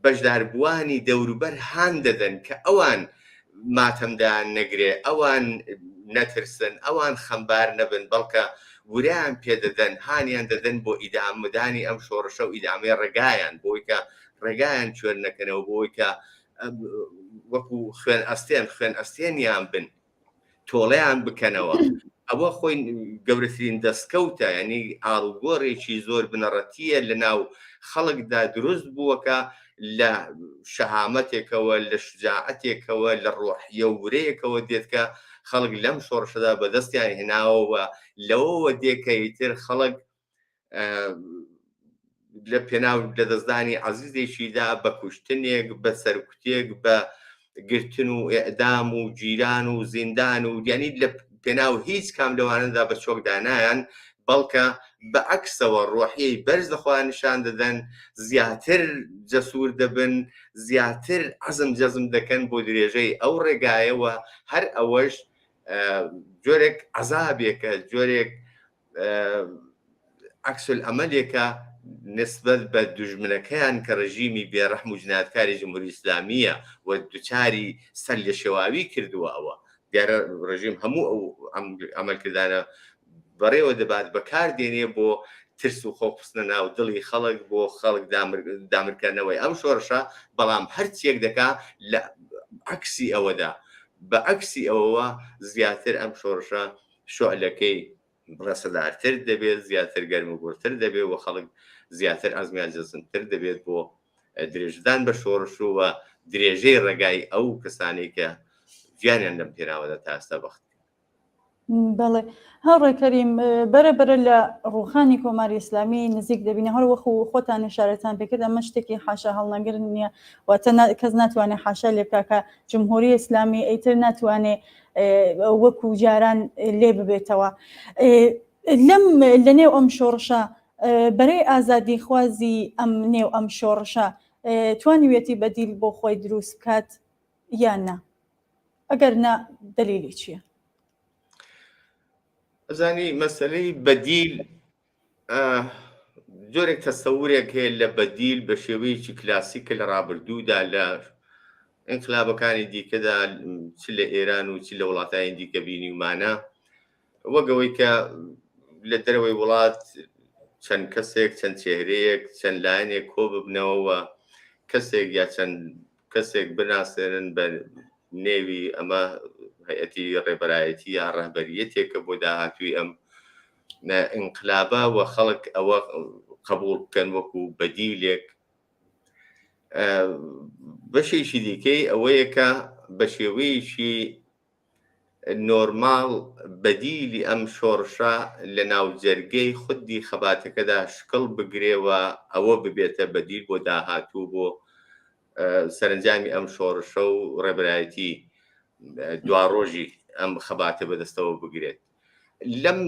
بەشداربووانی دەوروبەر هان دەدەن کە ئەوان ماتەمدایان نەگرێ ئەوان نەترسن ئەوان خەمبار نەبن بەڵکە وریان پێدەدەن هانیان دەدەن بۆ ئیدامەدانی ئەم شۆڕشە و ئیدامەی ڕێگایان بۆی کە ڕێگایان کوێر نەکەنەوە بۆی کە وەکو خوێن ئەستێن خوێن ئەستێنیان بن تۆڵەیان بکەنەوە ئەوە خۆی گەورەترین دەستکەوتە ینی ئاڵوگۆڕێکی زۆر بنەڕەتیە لە ناو خەڵکدا دروست بووەکە لە شەهامەتێکەوە لە شجاعەتێکەوە لە ڕۆحیە و ورەیەکەوە دێت کە خەڵک لەم شۆڕشەدا بەدەستیان هێناوەوە لەوەوە دێکە ئیتر خەڵک لە پێناو لەدەستدانی عەزیزێکیدا بە کوشتنێک بە سەرکوتێک بە گرتن و ئێعدام و گیران و زیندان و یانی لە پێناو هیچ کام لەوانەدا بە چۆکدا نایەن بەڵکە بە عەکسەوە ڕۆحیەی بەرز لە خۆیان نیشان دەدەن زیاتر جەسوور دەبن زیاتر عەزم جەزم دەکەن بۆ درێژەی ئەو ڕێگایەوە هەر ئەوەش جۆرێک عەزابێکە جۆرێک عەکسولعەمەلێکە نسبەت بە دوژمنەکەیان کە ڕژیمی بێڕەحم و جنایەتکاری جمهوری ئیسلامییە و دوچاری سەر لێشێواوی کردووە ئەوە دیارە ڕژیم هەموو ئەو عەمەلکردانە بەڕێوە دەبات بەکار دێنێ بۆ ترس و خۆف خستنە ناو دڵی خەڵک بۆ خەڵک دامرکاندنەوەی ئەم شۆڕشە بەڵام هەرچیەک دەکا لە عەکسی ئەوەدا بە عەکسی ئەوەوە زیاتر ئەم شۆڕشە شوعلەکەی بڵێسەدارتر دەبێت، زیاتر گەرم و گوڕتر دەبێت و خەڵک زیاتر عەزمیان جەزمتر دەبێت بۆ درێژەدان بە شۆڕش و درێژەی ڕێگای ئەو کەسانەی کە گیانیان لەم پێناوەدا تا ئێستا بەخت کرد. بەڵێ هاوڕێ کەریم بەرە بەرە لە ڕووخانی کۆماری ئیسلامی نزیک دەبینە هەر وەخو خۆتان ئیشارەتان پێکرد ئەمە شتێکی حاشا هەڵنەگر نییە واتە کەس ناتوانێت حاشا لێ بکا کە جمهوری ئیسلامی ئیتر ناتوانێ وەکو جاران لێ ببێتەوە لەم لە نێو ئەم شۆڕشە بەرەی ئازادیخوازی ئەم نێو ئەم شۆڕشە توانیویەتی بەدیل بۆ خۆی دروست بکات یان نا ئەگەر نا دەلیلی چییە؟ ئەزانی مەسەلەی بەدیل جۆرێک تەسەورێک هەیە لە بەدیل بە شێوەیەکی کلاسیک کە لە ڕابردوودا لە. ئینقلابەکانی دیکەدا چ لە ئێران و چ لە وڵاتانی دیکە بینیومانە وەک ئەوەی کە لە دەرەوەی وڵات چەند کەسێک چەند چێهرەیەک چەند لایەنێک کۆ ببنەوە و کەسێک یا چەند کەسێک بناسێنن بە نێوی ئەمە هەیئەتی ڕێبەرایەتی یا ڕەهبەریەتێکە بۆ داهاتووی ئەم ئینقلابە و خەڵک ئەوە قبوڵ بکەن وەکو بەدیلێک. بەشێکی دیکەی ئەوەیە کە بە شێوەیەکی نۆرماڵ بەدیلی ئەم شۆڕشە لە ناو جەرگەی خودی خەباتەکەدا شکڵ بگرێ و ئەوە ببێتە بەدیل بۆ داهاتوو بۆ سەرەنجامی ئەم شۆڕشە و ڕێبەرایەتی دواڕۆژی ئەم خەباتە بەدەستەوە بگرێت. لەم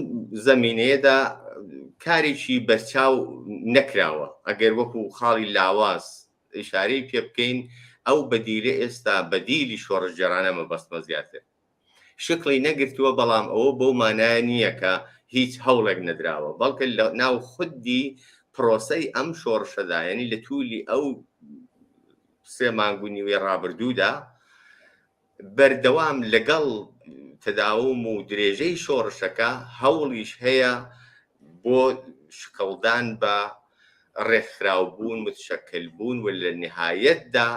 زەمینەیەدا کارێکی بەرچاو نەکراوە ئەگەر وەکو خاڵی لاواز ئیشارەی پێ بکەین ئەو بەدیلە ئێستا بەدیلی شۆڕشگێڕانە مەبەستمە زیاتر شکڵی نەگرتووە بەڵام ئەوە بەو مانایە نییە کە هیچ هەوڵێک نەدراوە بەڵکە لە ناو خودی پرۆسەی ئەم شۆڕشەدا یعنی لە تولی ئەو سێ مانگ و نیوەی ڕابردوودا بەردەوام لەگەڵ تەداوم و درێژەی شۆڕشەکە هەوڵیش هەیە بۆ شکڵدان بە ڕێکخراوبوون، متشکل بوون و لە نهایەتدا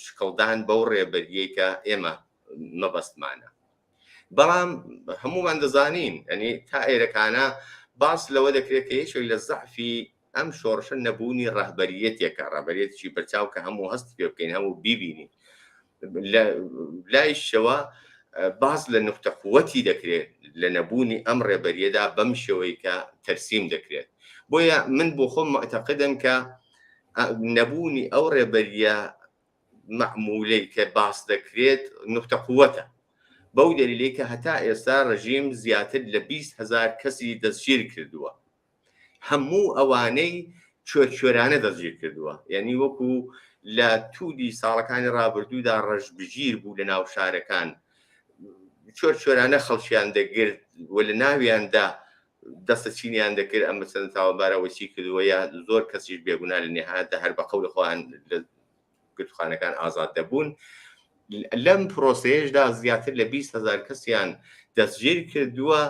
شکڵدان بەو ڕێبەرییەی کە ئێمە مەبەستمانە. بەڵام هەموومان دەزانین یانی تا ئێرەکانە باس لەوە دەکرێت کە یەکێک لە زەعفی ئەم شۆڕشە نەبوونی ڕەهبەریەتێکە، ڕەهبەریەتێکی بەرچاو کە هەموو هەست پێ بکەین، هەموو بیبینین. لە لایشەوە باس لە نوختە قوەتی دەکرێت لە نەبوونی ئەم ڕێبەریەدا بەم شێوەی کە تەرسیم دەکرێت. بۆیە من بۆ خۆم معتەقدم کە نەبوونی ئەو ڕێبەریە مەعمولەی کە باس دەکرێت نوختە قوەتە. بەو دەلیلەی کە هەتا ئێستا ڕژیم زیاتر لە 20 هەزار کەسی دەستگیر کردووە. هەموو ئەوانەی کوێرکوێرانە دەستگیر کردووە یعنی وەکو لە تولی ساڵەکانی ڕابردوودا ڕەشبگیر بوو لە ناو شارەکان کوێرکوێرانە خەڵکیان دەگرت و لە ناویاندا دەستە چینیان دەکرد ئەمە چەند تاوانبارەوە چی کردووە یا زۆر کەسیش بێگونا لە نهایەتدا هەر بە قەولی خۆیان لە گرتوخانەکان ئازاد دەبوون لەم پرۆسەیەشدا زیاتر لە 20 هزار کەسیان دەستگیر کردووە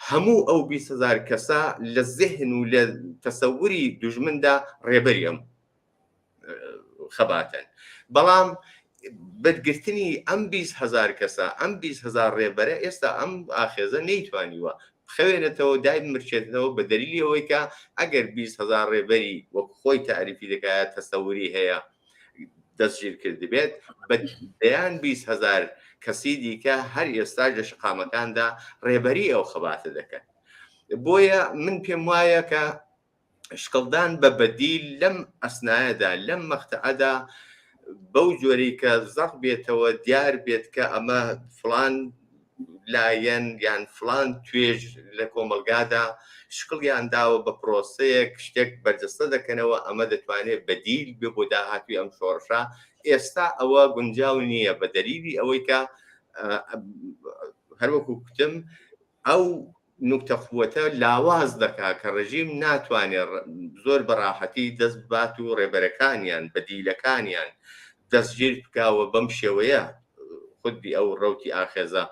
هەموو ئەو 20 هزار کەسە لە زهن و لە تەسەوری دوژمندا ڕێبەری ئەم خەباتن بەڵام بەرگرتنی ئەم 20 هزار کەسە ئەم 20 هزار ڕێبەرە ئێستا ئەم ئاخێزە نەیتوانیوە بخەوێنێتەوە دای بمرچێتەوە بە دەلیلی ئەوەی کە ئەگەر 20 هزار ڕێبەری وەک خۆی تاریفی دەکات تەسەوری هەیە دەستگیر کردبێت بە دەیان 20 هزار کەسی دیکە هەر ئێستا لە شقامەکاندا ڕێبەری ئەو خەباتە دەکەن بۆیە من پێم وایە کە شکڵدان بە بەدیل لەم ئەسنایەدا لەم مەقتەعەدا بەو جۆرەی کە زەق بێتەوە دیار بێت کە ئەمە فلان لایەن یان فلان توێژ لە کۆمەلگادا شکڵیان داوە بە پرۆسەیەک شتێک بەرجەستە دەکەنەوە ئەمە دەتوانێت بەدیل بێ بۆ داهاتوی ئەم شۆڕشە ئێستا ئەوە گونجاو نییە بە دەلیلی ئەوەی کە هەروەکو کوتم ئەو نوکتە قوەتە لاواز دەکا کە ڕژیم ناتوانێ زۆر بە ڕاحەتی دەست ببات و ڕێبەرەکانیان بەدیلەکانیان دەستگیر بکا و بەم شێوەیە خودی ئەو ڕەوتی ئاخێزە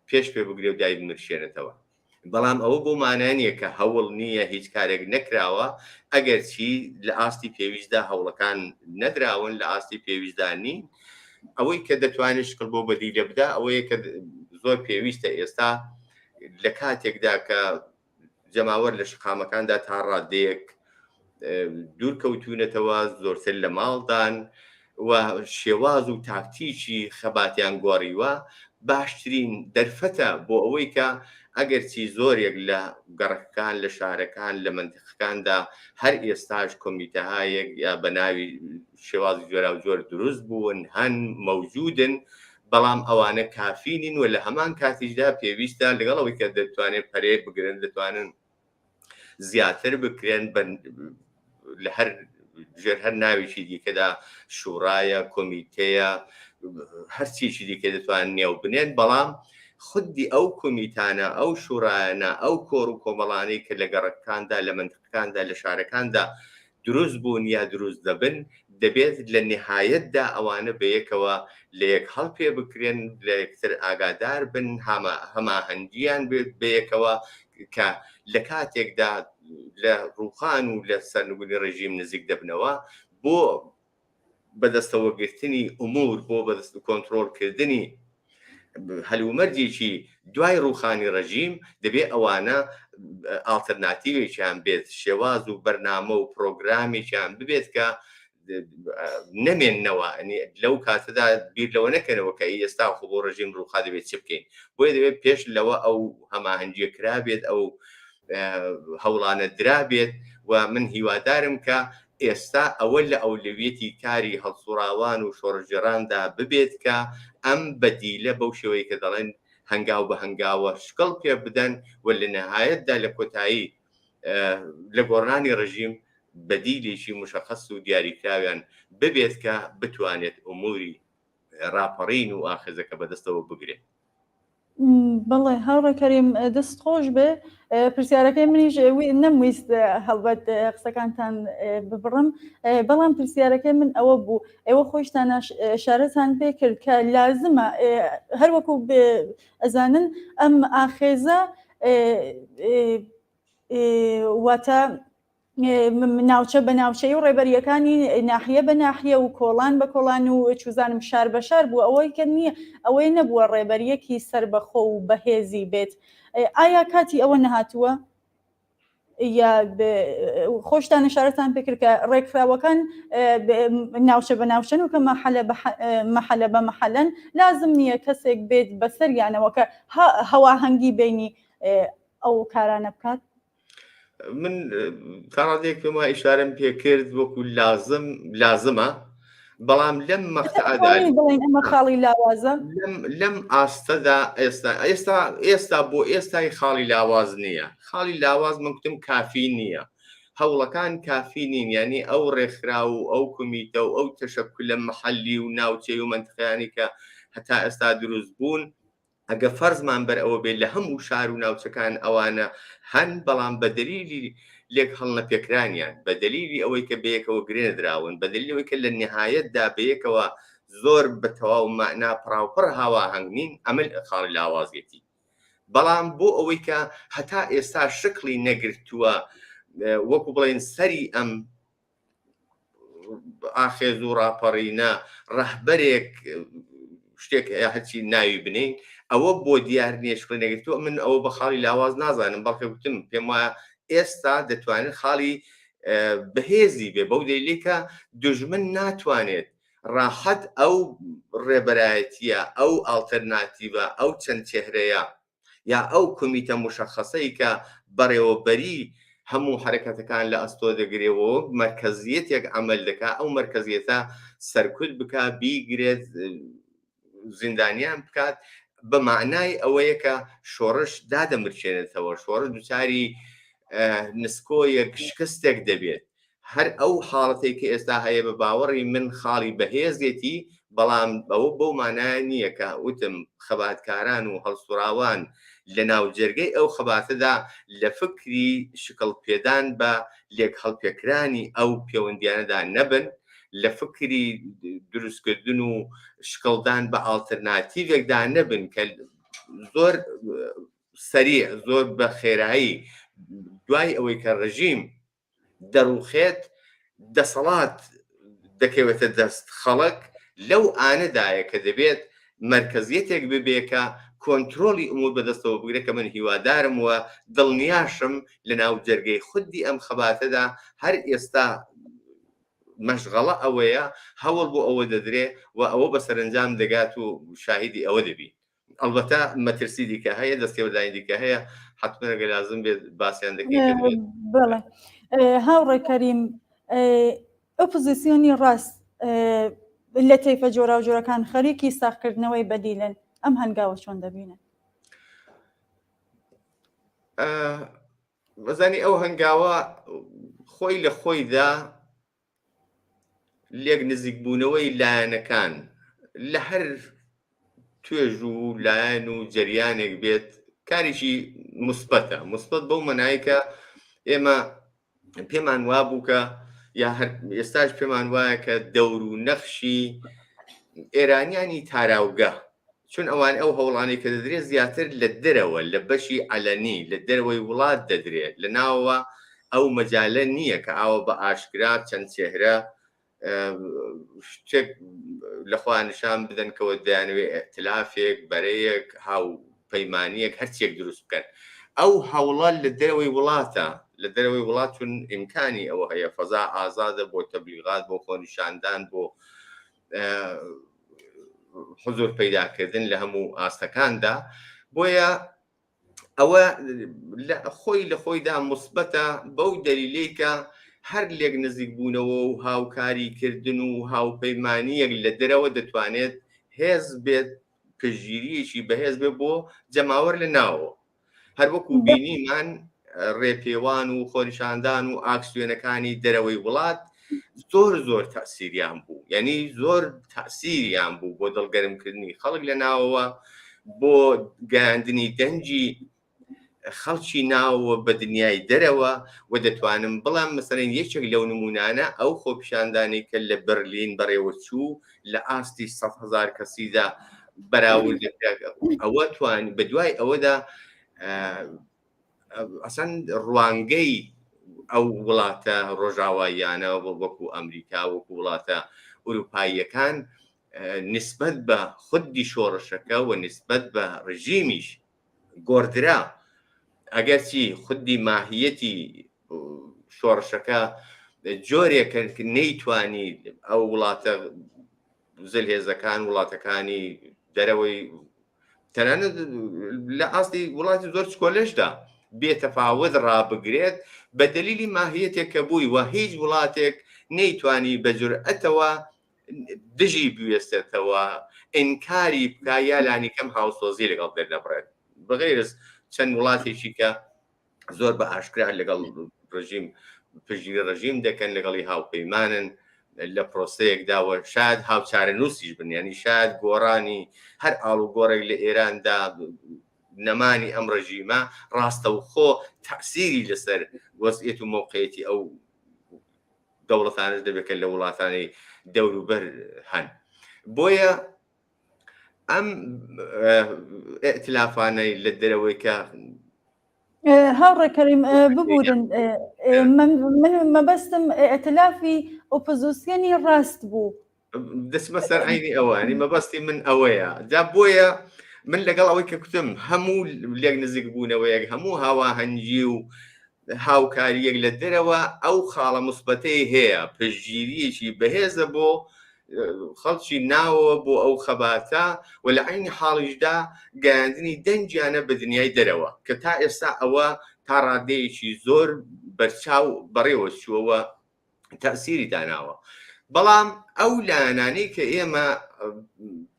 پێش پێ بگرێ و دای بمرشێنێتەوە. بەڵام ئەوە بۆ مانا نییە کە هەوڵ نییە هیچ کارێک نەکراوە ئەگەرچی لە ئاستی پێویستدا هەوڵەکان نەدراون لە ئاستی پێویستدا نین ئەوەی کە دەتوانێت شکڵ بۆ بەدیلە بدا ئەوەیە کە زۆر پێویستە ئێستا لە کاتێکدا کە جەماوەر لە شقامەکاندا تا ڕادەیەک دوور کەوتونەتەوە زۆرتر لە ماڵدان و شێواز و تاکتیکی خەباتیان گۆڕیوە باشترین دەرفەتە بۆ ئەوەی کە ئەگەرچی زۆرێک لە گەڕەکەکان لە شارەکان لە مەنتیقەکاندا هەر ئێستاش کۆمیتەهایەک یا بە ناوی شێوازی جۆراوجۆر دروست بوون هەن مەوجودن بەڵام ئەوانە کافی نین و لە هەمان کاتیشدا پێویستە لەگەڵ ئەوەی کە دەتوانێت پەرەیە بگرن دەتوانن زیاتر بکرێن بە لە هەر ژێر هەر ناوێکی دیکەدا شوڕایە کۆمیتەیە هەرچیکی دیکە دەتوان نێو بنێن بەڵام خودی ئەو کۆمیتانە ئەو شوڕایانە ئەو کۆڕ و کۆمەڵانەی کە لە گەڕەکاندا لە منتقەکاندا لە شارەکاندا دروست بوون یا دروست دەبن دەبێت لە نهایەتدا ئەوانە بەیەکەوە لە یەک هەڵپێ بکرێن، لە یەکتر ئاگادار بن، هەماهەنگییان بێت بەیەکەوە کە لە کاتێکدا لە ڕووخان و لە سەرنگونی ڕێژیم نزیک دەبنەوە بۆ بەدەستەوەگرتنی ئومور، بۆ بەدەست کۆنترۆڵکردنی هەلومەرجێکی دوای ڕووخانی ڕژیم دەبێ ئەوانە ئاڵتەرناتیوێکیان بێت، شێواز و بەرنامە و پرۆگرامێکیان ببێت کە نەمێننەوە لەو کاتەدا بیر لەوە نەکەنەوە کە ئێستا خۆ بۆ ڕژیم ڕووخا دەبێت چ بکەین بۆیە دەبێت پێش لەوە ئەو هەماهەنگیە کرابێت ئەو هەوڵانە درابێت و من هیوادارم کە ئێستا ئەوە لە ئەولەویەتی کاری هەڵسوڕاوان و شۆڕشگێڕاندا ببێت کە ئەم بەدیلە بەو شێوەی کە دەڵێن هەنگاو بە هەنگاوە شکڵ پێ بدەن و لە نەهایەتدا لە کۆتایی لە گۆڕانی ڕژیم بەدیلێکی مشەخەس و دیاریکراویان ببێت کە بتوانێت ئوموری ڕاپەڕین و ئاخێزەکە بەدەستەوە بگرێت. بەڵێ هاوڕێ کەریم دەست خۆش بێ پرسیارەکەی منیش نەمویست هەڵبەت قسەکانتان ببڕم بەڵام پرسیارەکەی من ئەوە بوو ئێوە خۆشتان شارەتان پێ کرد کە لازمە هەروەکو ئەزانن ئەم ئاخێزە واتە ناوچە بە ناوچەی و ڕێبەرییەکانی ناحیە بە ناحیە و کۆڵان بە کۆڵان و چوزانم شار بە شار بووە ئەوەی کە نییە ئەوەی نەبووە ڕێبەریەکی سەربەخۆ و بەهێزی بێت ئایا کاتی ئەوە نەهاتووە یا خۆشتان ئشارەتان پێکرد کە ڕێکخراوەکان ناوچە بە ناوچەن و کە مەحەلە مەحەلە بە مەحەلەن لازم نییە کەسێک بێت بەسەریانەوە کە هەواهەنگی بینی ئەو کارانە بکات من تا ڕادەیەک پێم وایە ئیشارەم پێ کرد وەکو لازم لازمە بەڵام لەم مەقتەعەدا بڵێن ئەمە خاڵی لاوازە لەم لەم ئاستەدا ئێستا ئێستا ئێستا بۆ ئێستای خاڵی لاواز نییە خاڵی لاواز من گوتم کافی نییە هەوڵەکان کافی نین یعنی ئەو ڕێکخراو و ئەو کۆمیتە و ئەو تەشەکولە محەلی و ناوچەی و مەنتقەیانی کە هەتا ئێستا دروست بوون ئەگە فەرزمان بەر ئەوە بێت لە هەموو شار و ناوچەکان ئەوانە هەن، بەڵام بە دەلیلی لێک هەڵنەپێکرانیان، بە دەلیلی ئەوەی کە بەیەکەوە گرێنەدراون، بە دەلیلی ئەوەی کە لە نیهایەتدا بەیەکەوە زۆر بە تەواو مەعنا پڕاوپڕ هاواهەنگ نین، ئەمە خاڵی لاوازیەتی. بەڵام بۆ ئەوەی کە هەتا ئێستا شکڵی نەگرتووە، وەکو بڵێن سەری ئەم ئاخێز و ڕاپەڕینە ڕەهبەرێک شتێک هەیە هەرچی ناوی بنین ئەوە بۆ دیار نییە شکڵی نەگرتووە من ئەوە بە خاڵی لاواز نازانم بەڵکە گوتم پێم وایە ئێستا دەتوانێت خاڵی بەهێزی بێ بەو دەلیلێکە دژمن ناتوانێت ڕاحەت ئەو ڕێبەرایەتیە ئەو ئاڵتەرناتیڤە ئەو چەند چێهرەیە یا ئەو کۆمیتە موشەخەسەی کە بەڕێوەبەری هەموو حەرەکەتەکان لە ئەستۆ دەگرێ و وەک مەرکەزیەتێک عەمەل دەکا، ئەو مەرکەزیەتە سەرکوت بکا، بیگرێت، زیندانیان بکات، بە مەعنای ئەوەیە کە شۆڕش دادەمرکێنێتەوە، شۆڕش دوچاری نسکۆیەک، شکستێک دەبێت. هەر ئەو حاڵەتەی کە ئێستا هەیە بە باوەڕی من خاڵی بەهێزێتی، بەڵام ئەوە بەو مانایە نییە کە وتم خەباتکاران و هەڵسوڕاوان لە ناوجەرگەی ئەو خەباتەدا لە فکری شکڵ پێدان بە لێکهەڵپێکرانی ئەو پێوەندیانەدا نەبن، لە فکری دروستکردن و شکڵدان بە ئاڵترناتیڤێکدا نەبن کە زۆر سەریع، زۆر بە خێرایی دوای ئەوەی کە ڕژیم دەڕوخێت، دەسەڵات دەکەوێتە دەست خەڵک، لەو ئانەدایە کە دەبێت مەرکەزیەتێک ببێ کە کۆنترۆڵی ئومور بەدەستەوە بگرێت کە من هیوادارم و دڵنیاشم لە ناو جەرگەی خودی ئەم خەباتەدا هەر ئێستا مەشغەڵە ئەوەیە هەوڵ بۆ ئەوە دەدرێ و ئەوە بە سەرەنجام دەگات و شاهیدی ئەوە دەبین. ئەڵبەتە مەترسی دیکە هەیە دەستێوەردانی دیکە هەیە حتمما ئەگەر لازم بێت باسیان دەکەین کە دەبێت. بەڵێ هاوڕێ کەریم ئۆپۆزیسیۆنی ڕاست لە تەیفە جۆراوجۆرەکان خەریکی ساغکردنەوەی بەدیلن ئەم هەنگاوە چۆن دەبینن؟ بەزانی ئەو هەنگاوە خۆی لە خۆیدا لێک نزیکبوونەوەی لایەنەکان لە هەر توێژ و لایەن و جەریانێک بێت کارێکی موسبەتە موسبەت بەو مەنای کە ئێمە پێمان وابوو کە یا هەر ئێستاش پێمان وایە کە دەور و نەخشی ئێرانیانی تاراوگە چون ئەوان ئەو هەوڵانەی کە دەدرێت زیاتر لە دەرەوە لە بەشی عەلەنی لە دەرەوەی وڵات دەدرێت لە ناوەوە ئەو مەجالە نییە کە ئاوە بە ئاشکرا چەند چێهرە شتێک لە خۆیان نیشان بدەن کەەوە دەیانەوێت ئیئتلافێک بەرەیەک هاو پەیمانیەک هەرچیەک دروست بکەن ئەو هەوڵە لە دەرەوەی وڵاتە لە دەرەوەی وڵات چون ئیمکانی ئەوە هەیە فەزا ئازادە بۆ تەبلیغات بۆ خۆنیشاندان بۆ حزور پەیداکردن لە هەموو ئاستەکاندا بۆیە ئەوە خۆی لە خۆیدا مثبەتە بەو دەلیلەی کە هەر لێک نزیک بوونەوە و هاوکاری کردن و هاوپەیمانیەک لە دەرەوە دەتوانێت هێز بێت پشتگیریەکی بەهێز بێت بۆ جەماوەر لە ناوەوە هەروەکو بینیمان ڕێپێوان و خۆنیشاندان و ئاکسیۆنەکانی دەرەوەی وڵات زۆر زۆر تاسیریان بوو یعنی زۆر تاسیریان بوو بۆ دڵگەرمکردنی خەڵک لە ناوەوە بۆ گەیاندنی دەنگی خەڵکی ناوە بە دنیای دەرەوە و دەتوانم بڵێم مەسەلەن یەکێک لەو نمونانە ئەو خۆپیشاندانی کە لە بەرلین بەڕێوە چوو لە ئاستی 100 هزار کەسیدا بەراورد ئەوە توانی بە دوای ئەوەدا ئەسەن ڕوانگەی ئەو وڵاتە ڕۆژاواییانە وەکو ئەمریکا وەکو وڵاتە ئوروپاییەکان نسبەت بە خودی شۆڕشەکە و نسبەت بە ڕژیمیش گۆڕدرا ئەگەرچی خودی ماهیەتی شۆڕشەکە جۆرێکە نەیتوانی ئەو وڵاتە زلهێزەکان وڵاتەکانی دەرەوەی تەنانەت لە ئاستی وڵاتی زۆر چکۆلەشدا بێتەفاوت ڕابگرێت بە دەلیلی ماهیەتێک کە بووی و هیچ وڵاتێک نەیتوانی بە جورئەتەوە دژی بوێستێتەوە ئینکاری بکا یا لانیکەم هاوسۆزی لەگەڵ دەرنەبڕێت بەغیرز چەند وڵاتێکی کە زۆر بە ئاشکرا لەگەڵ ڕژیم پشتگیری ڕژیم دەکەن لەگەڵی هاوپەیمانن لە پرۆسەیەکدا و شاید هاوچارەنووسیش بن ینی شاید گۆڕانی هەر ئاڵوگۆڕێک لە ئێراندا نەمانی ئەم ڕژیمە ڕاستەوخۆ تەسیری لەسەر وەزعیەت و مەوقعیەتی ئەو دەوڵەتانش دەبێت کە لە وڵاتانی دەوروبەر هەن بۆیە ئەم ئیئتلافانەی لە دەرەوەی کە هاوڕێ کەریم ببورن من مەبەستم ئیئتلافی ئۆپۆزیسیۆنی ڕاست بوو دەچمە سەر عینی ئەوە ینی مەبەستی من ئەوەیە جا بۆیە من لەگەڵ ئەوەی کە کوتم هەموو لێک نزیک بوونەوەیەک هەموو هاواهەنگی و هاوکاریەک لە دەرەوە ئەو خاڵە مثبەتەی هەیە پشتگیریەکی بەهێزە بۆ خەڵکی ناوەوە بۆ ئەو خەباتە و لە عینی حاڵیشدا گەیاندنی دەنگیانە بە دنیای دەرەوە کە تا ئێستا ئەوە تا ڕادەیەکی زۆر بەرچاو بەڕێوە چووەوە تەسیری داناوە بەڵام ئەو لایەنانەی کە ئێمە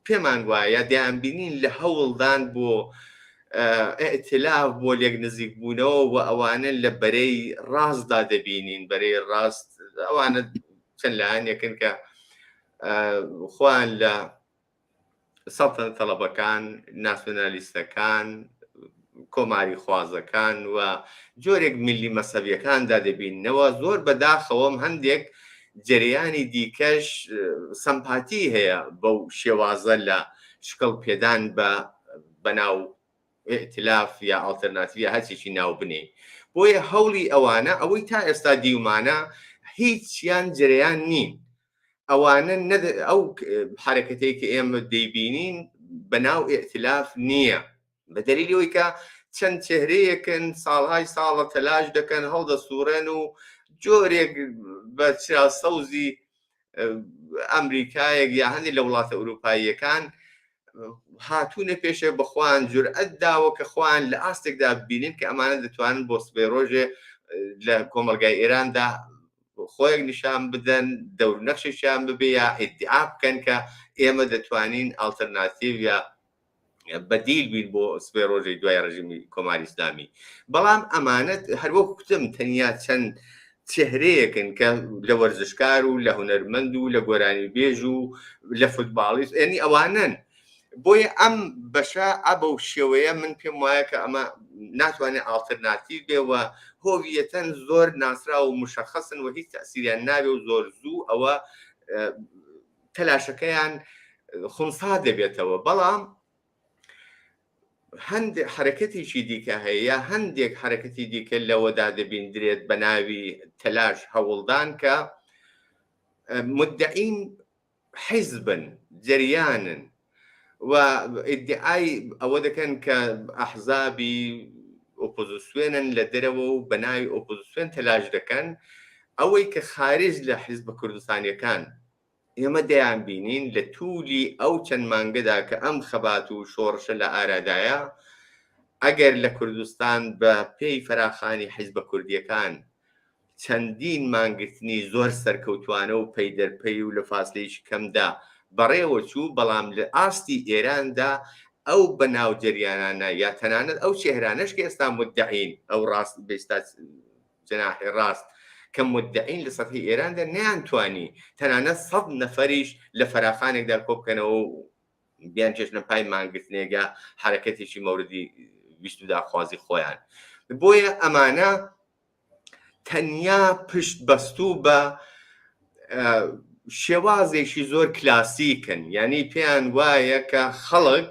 پێمان وایە دەیانبینین لە هەوڵدان بۆ ئیئتلاف بۆ لێک نزیک بوونەوە و ئەوانە لە بەرەی ڕاستدا دەبینین بەرەی ڕاست ئەوانە چەند لایەنێکن کە خۆیان لە سەڵتەنە تەڵەبەکان، ناسیۆنالیستەکان، کۆماری خوازەکان و جۆرێک میللی مەسەبیەکاندا دەبیننەوە زۆر بەداخەوەم هەندێک جەریانی دیکەش سەمپاتی هەیە بەو شێوازە لە شکڵ پێدان بە بەناو ئیئتلاف یا ئاڵتەرناتیڤ یا هەرچێکی ناو بنێی بۆیە هەوڵی ئەوانە ئەوەی تا ئێستا دیومانە هیچیان جەرەیان نین ئەوانە ئەو حرەکەتەی کە ئێمە دەیبینین بە ناو ئیئتلاف نییە بە دەلیلی ئەوەی کە چەند چهرەیەکن ساڵهای ساڵە تەلاش دەکەن هەڵدەسوڕێن و جۆرێک بە چرا سەوزی ئەمریکایەک یا هەندێک لە وڵاتە ئەوروپاییەکان هاتوونە پێشێ بە خۆیان جورئەت داوە کە خۆیان لە ئاستێکدا ببینن کە ئەمانە دەتوانن بۆ سبەی ڕۆژێ لە کۆمەڵگای ئێراندا خۆیەک نیشان بدەن دەور نەخشێکیان ببێ یا ئیدعا بکەن کە ئێمە دەتوانین ئاڵتەرناتیڤ یا بەدیل بین بۆ سبەی ڕۆژەی دوای ڕژیمی کۆماری ئیسلامی بەڵام ئەمانەت هەروەک کوتم تەنیا چەند چهرەیەکن کە لە وەرزشکار و لە هونەرمەند و لە گۆرانی بێژ و لە فوتباڵیست ینی ئەوانن. بۆیە ئەم بەشە ئە بەو شێوەیە من پێم وایە کە ئەمە ناتوانێت ئاڵترناتیڤ بێ و هۆویەتەن زۆر ناسراو و مشەخەسن و هیچ تەسیریان نابێ و زۆر زوو ئەوە تەلاشەکەیان خونسا دەبێتەوە بەڵام هەندێک حرەکەتێکی دیکە هەیە یا هەندێک حرەکەتی دیکە لەوەدا دەبیندرێت بە ناوی تەلاش هەوڵدان کە مدعین حیزبن، جەریانن و ئیدعای ئەوە دەکەن کە ئەحزابی ئۆپۆزیسیۆنن لە دەرەوە و بە ناوی ئۆپۆزیسیۆن تەلاش دەکەن، ئەوەی کە خارج لە حیزبە کوردستانیەکان ئێمە دەیانبینین لە توولی ئەو چەند مانگەدا کە ئەم خەبات و شۆڕشە لە ئارادایە، ئەگەر لە کوردستان بە پێی فەراخانی حیزبە کوردیەکان چەندین مانگرتنی زۆر سەرکەوتوانە و پەیدەرپەی و لە فاسلەیەکی کەمدا بەڕێوە چوو، بەڵام لە ئاستی ئێراندا ئەو بەناو جەریانانە یا تەنانەت ئەو چێهرانەش کە ئێستا مودەعین ئەو ڕاست بێستا جەناحی ڕاست کە مودەعین لە سەتحی ئێراندا نەیانتوانی تەنانەت سەد نەفەریش لە فەراخانێکدا کۆبکەنەوە و بیانکێشنە پای مانگرتنێک یا حەرەکەتێکی مەوردی ویست و داخوازی خۆیان. بۆیە ئەمانە تەنیا پشت بەستوو بە شێوازێکی زۆر کلاسیکن یعنی پێیان وایە کە خەڵک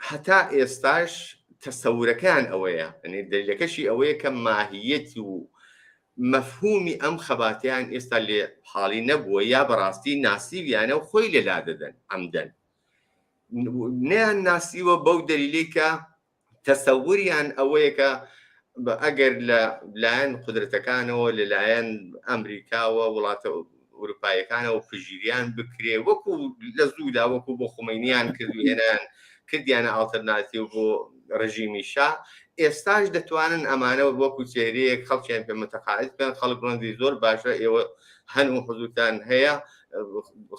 هەتا ئێستاش تەسەورەکەیان ئەوەیە یعنی دەلیلەکەشی ئەوەیە کە ماهیەت و مەفهومی ئەم خەباتیان ئێستا لێ حاڵی نەبووە یا بەڕاستی ناسیویانە و خۆی لێ لادەدەن عەمدەن نیان ناسیوە بەو دەلیلەی کە تەسەوریان ئەوەیە کە ئەگەر لە لایەن قودرەتەکانەوە لە لایەن ئەمریکاوە وڵاتە ئەوروپایەکانەوە پژیریان بکرێ وەکو لە زوودا وەکو بۆ خومەینیان کرد و هێنان کردیانە ئاڵتەرناتیو بۆ ڕژیمی شا ئێستاش دەتوانن ئەمانە وەکو چێرەیەک خەڵکیان پێ متەقاعد بکەن خەڵک بڵندی زۆر باشە ئێوە هەن و حزوتان هەیە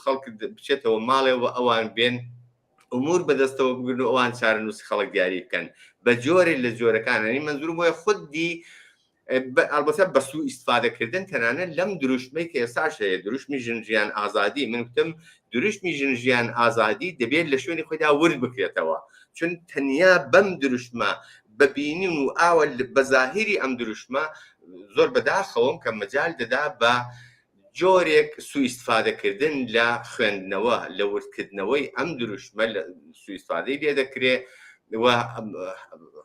خەڵک بچێتەوە ماڵێ و ئەوان بێن ئومور بەدەستەوە بگرن و ئەوان چارەنووسی خەڵک دیاری بکەن بە جۆرێ لە جۆرەکان ینی مەنزورم بۆیە خودی ئەلبەتە بە سوو ئیسفادەکردن تەنانەت لەم دروشمەی کە ئێستاش هەیە دروشمی ژن ژیان ئازادی من گوتم دروشمی ژن ژیان ئازادی دەبێت لە شوێنی خۆیدا ورد بکرێتەوە چون تەنیا بەم دروشمە بەبینین و ئاوە بە زاهیری ئەم دروشمە زۆر بەداخەوەم کە مەجال دەدا بە جۆرێک سوئیستفادەکردن لە خوێندنەوە، لە وردکردنەوەی ئەم دروشمە سوئیستفادەی لێ دەکرێ و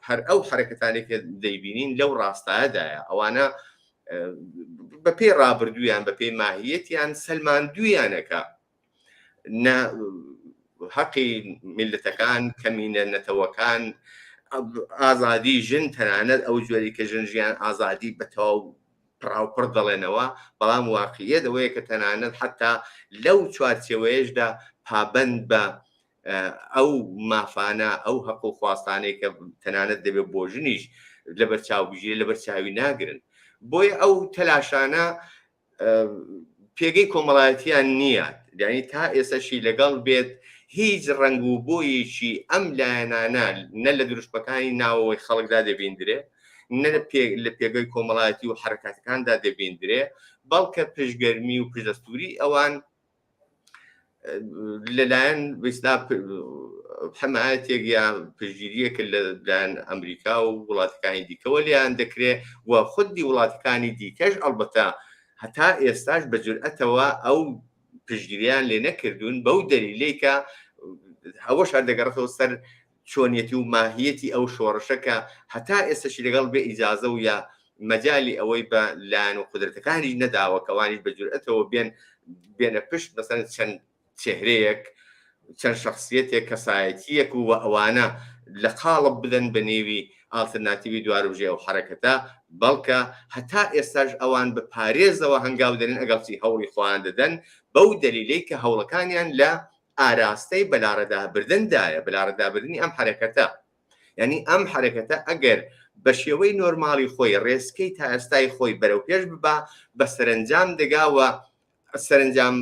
هەر ئەو حەرەکەتانەی کە دەیبینین لەو ڕاستایەدایە. ئەوانە بەپێی ڕابردوویان، بەپێی ماهیەتیان سەلماندوویانە کە نە هەقی میللەتەکان، کەمینە نەتەوەکان، ئازادی ژن، تەنانەت ئەو جۆری کە ژن ژیان ئازادی بە تەواو پڕاوپڕ دەڵێنەوە، بەڵام واقعیەت ئەوەیە کە تەنانەت حەتا لەو چوارچێوەیەشدا پابەند بە ئەو مافانە، ئەو هەق و خواستانەی کە تەنانەت دەبێت بۆ ژنیش لەبەر چاو بگیرێت، لەبەر چاوی ناگرن. بۆیە ئەو تەلاشانە پێگەی کۆمەڵایەتیان نییە، یانی تا ئێسەشی لەگەڵ بێت هیچ ڕەنگ و بۆیەکی ئەم لایەنانە نە لە دروشمەکانی ناوەوەی خەڵکدا دەبیندرێ، نە لە پێگەی کۆمەڵایەتی و حەرەکاتەکاندا دەبیندرێ، بەڵکە پشتگەرمی و پشتدەستووری ئەوان لەلایەن بەستا حمایەتێک یا پشتگیریەک لەلایەن ئەمریکا و وڵاتەکانی دیکەوە لێیان دەکرێ و خودی وڵاتەکانی دیکەش ئەڵبەتە هەتا ئێستاش بە جورئەتەوە ئەو پشتگیریان لێ نەکردوون بەو دەلیلەی کە ئەوەش هەر دەگەڕێتەوە سەر چۆنیەتی و ماهیەتی ئەو شۆڕشە کە هەتا ئێستەشی لەگەڵ بێ ئیجازە و یا مەجالی ئەوەی بە لایەن و قودرەتەکانیش نەداوە کە ئەوانیش بە جورئەتەوە بێن بێنە پشت مەسەلەن چەند چێهرەیەک چەند شخصیەتێک کەسایەتیەک و ئەوانە لە قاڵب بدەن بە نێوی ئاڵترناتیوی دوارۆژی ئەو حەرەکەتە بەڵکە هەتا ئێستاش ئەوان بە پارێزەوە هەنگاو دەنێن ئەگەڵچی هەوڵی خۆیان دەدەن بەو دەلیلەی کە هەوڵەکانیان لە ئاراستەی بەلاڕێدابردندایە، بەلاڕێدابردنی ئەم حەرەکەتە. یانی ئەم حەرەکەتە ئەگەر بە شێوەی نۆرماڵی خۆی ڕێسکەی تا ئێستای خۆی بەرەو پێش ببا بە سەرەنجام دەگا و سەرەنجام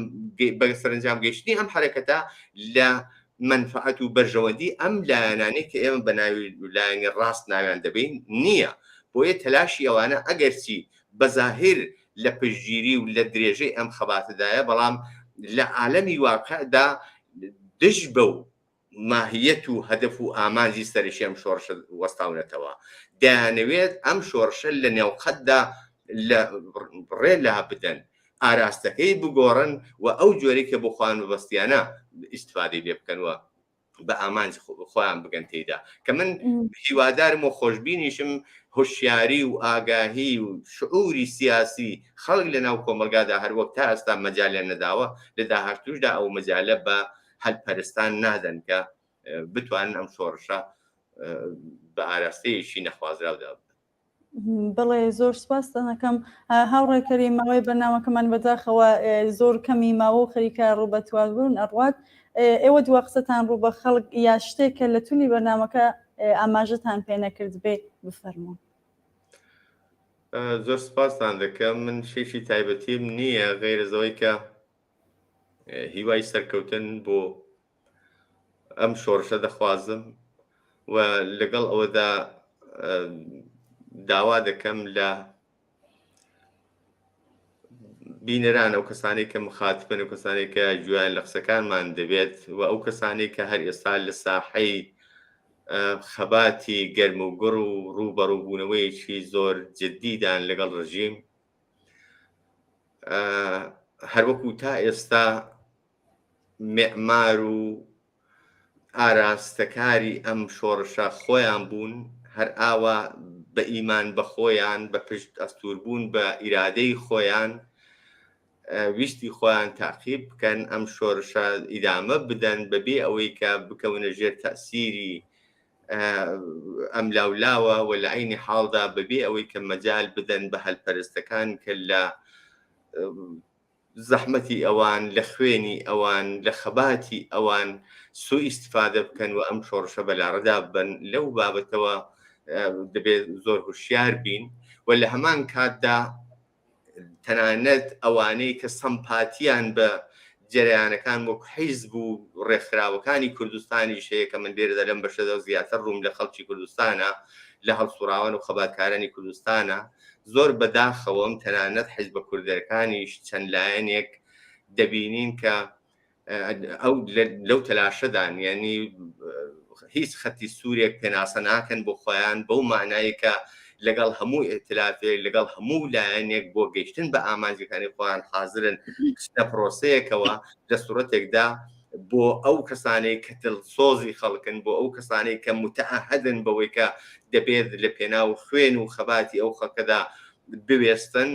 بە سەرەنجام گەیشتنی ئەم حەرەکەتە لە مەنفەعەت و بەرژەوەندی ئەم لایەنانەی کە ئێمە بە ناوی لایەنی ڕاست ناویان دەبەین نییە. بۆیە تەلاشی ئەوانە ئەگەرچی بە زاهیر لە پشتگیری و لە درێژەی ئەم خەباتەدایە، بەڵام لە عالەمی واقعدا دژ بەو. ماهیەت و هەدەف و ئامانجی سەرەکی ئەم شۆڕشە وەستاونەتەوە، دەیانەوێت ئەم شۆڕشە لە نێوقەددا لە ڕێ لا بدەن، ئاراستەکەی بگۆڕن و ئەو جۆرەی کە بۆ خۆیان مەبەستیانە ئیستفادەی لێ بکەن و بە ئامانج خۆیان بگەن تێیدا. کە من هیوادارم و خۆشبینیشم هۆشیاری و ئاگاهی و شعوری سیاسی خەڵک لە ناو کۆمەڵگادا هەروەک تا ئێستا مەجالیان نەداوە، لە داهاتووشدا ئەو مەجالە بە هەلپەرستان نادەن کە بتوانن ئەم شۆڕشە بە ئاراستەیەکی نەخوازراودا ببەن. بەڵێ زۆر سپاستان ئەکەم هاوڕێ کەریم، ماوەی بەرنامەکەمان بەداخەوە زۆر کەمی ماوە و خەریکە ڕوو بە توالبوون ئەڕوات. ئێوە دوا قسەتان ڕوو بە خەڵک یا شتێک کە لە تولی بەرنامەکە ئاماژەتان پێ نەکردبێ بفەرموون. زۆر سپاستان دەکەم. من شتێکی تایبەتیم نییە غەیرە لەوەی کە هیوای سەرکەوتن بۆ ئەم شۆڕشە دەخوازم و لەگەڵ ئەوەدا داوا دەکەم لە بینەران ئەو کەسانەی کە مخاتبن و کەسانێک کە گوێیان لە قسەکانمان دەبێت و ئەو کەسانەی کە هەر ئێستا لە ساحەی خەباتی گەرم و گوڕ و ڕووبەڕووبوونەوەیەکی زۆر جددیدان لەگەڵ ڕژیم هەروەکو تا ئێستا مێعمار و ئاراستەکاری ئەم شۆڕشە خۆیان بوون، هەر ئاوا بە ئیمان بە خۆیان، بە پشت ئەستوور بوون بە ئیرادەی خۆیان، ویستی خۆیان تاقیب بکەن، ئەم شۆرشە ئیدامە بدەن بەبێ ئەوەی کە بکەونە ژێر تەئسیری ئەملاولاوە و لە عەینی حاڵدا بەبێ ئەوەی کە مەجال بدەن بە هەلپەرستەکان کە لە زەحمەتی ئەوان، لە خوێنی ئەوان، لە خەباتی ئەوان سوء ئیستفادە بکەن و ئەم شۆڕشە بەلاڕێدا ببەن. لەو بابەتەوە دەبێت زۆر هوشیار بین و لە هەمان کاتدا تەنانەت ئەوانەی کە سەمپاتیان بە جەرەیانەکان وەک حیزب و ڕێکخراوەکانی کوردستانیش هەیە کە من لێرەدا لەم بەشەدا زیاتر ڕووم لە خەڵکی کوردستانە، لە هەڵسوڕاوان و خەباتکارانی کوردستانە، زۆر بەداخەوەم تەنانەت حیزبە کوردەکانیش چەند لایەنێک دەبینین کە ئەو لەو تەلاشەدان، یعنی هیچ خەتی سوورێک پێناسە ناکەن بۆ خۆیان بەو معنایی کە لەگەڵ هەموو ئیتلافێک لەگەڵ هەموو لایەنێک بۆ گەیشتن بە ئامانجەکانی خۆیان حازرن بچنە پرۆسەیەکەوە لە سوورەتێکدا بۆ ئەو کەسانەی کە دڵسۆزی خەڵکن، بۆ ئەو کەسانەی کە متعهدن بەوەی کە دەبێت لە پێناو خوێن و خەباتی ئەو خەڵکەدا بوێستن،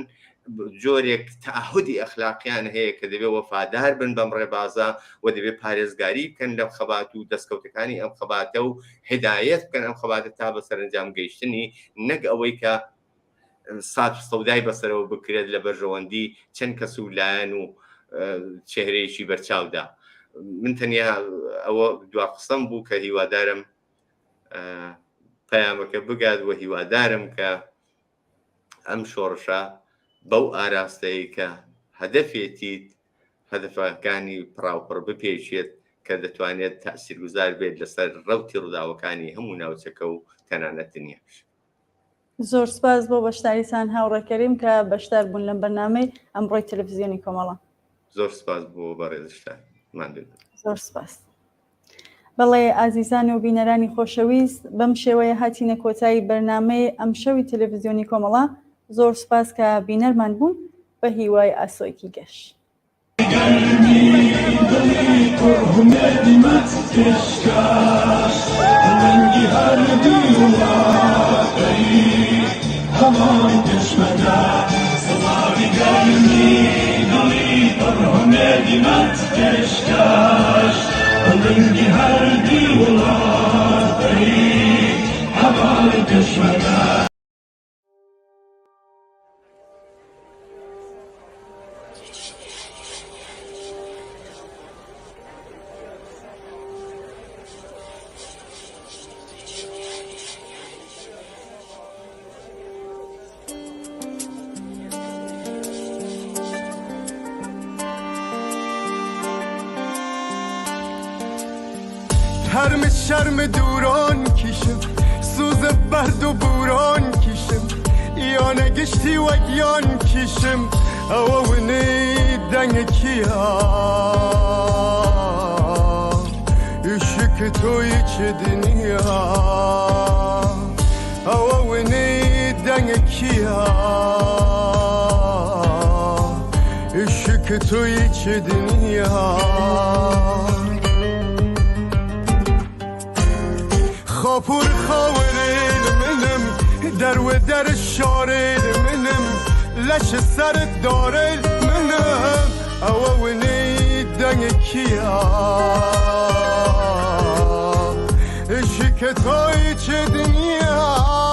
جۆرێک تەعهودی ئەخلاقیان هەیە کە دەبێت وەفادار بن بەم ڕێبازە و دەبێت پارێزگاری بکەن لەم خەبات و دەستکەوتەکانی ئەم خەباتە و هدایەت بکەن ئەم خەباتە تا بە سەرەنجام گەیشتنی، نەک ئەوەی کە سات و سەودای بەسەرەوە بکرێت لە بەرژەوەندی چەند کەس و لایەن و چهرەیەکی بەرچاودا. من تەنیا ئەوە دوا قسەم بوو کە هیوادارم پەیامەکە بگات و هیوادارم کە ئەم شۆڕشە بەو ئاراستەیە کە هەدەفێتیت هەدەفەکانی پڕاوپڕ بپێچێت کە دەتوانێت تەئسیرگوزار بێت لەسەر ڕەوتی ڕووداوەکانی هەموو ناوچەکە و تەنانەت دنیاش. زۆر سپاس بۆ بەشداریتان هاوڕێ کەریم کە بەشدار بوون لەم بەرنامەی ئەمڕۆی تەلەفزیۆنی کۆمەڵە. زۆر سپاس بۆ بەڕێزشتان. ماندوو بن. زۆر سپاس. بەڵێ ئازیزان و بینەرانی خۆشەویست بەم شێوەیە هاتینە کۆتایی بەرنامەی ئەمشەوی تەلەفزیۆنی کۆمەڵە، زۆر سوپاس کە بینەرمان بوون، بە هیوای ئاسۆیەکی گەش. تەرم شەرم دووران کیشم سوز بەرد و بوران کیشم ئیانە گشتی وەک یان کیشم ئەوە ونەی دەنگ کیا. Işık توی چه دنیا ئەوە ونەی دەنگکیە Işık توی چه دنیا خاپور خاورێل منم دەروە دەر شارێل منم لەش سەرت دارێل منم ئەوە ونەی دەنگکیە Işık توی چه دنیا.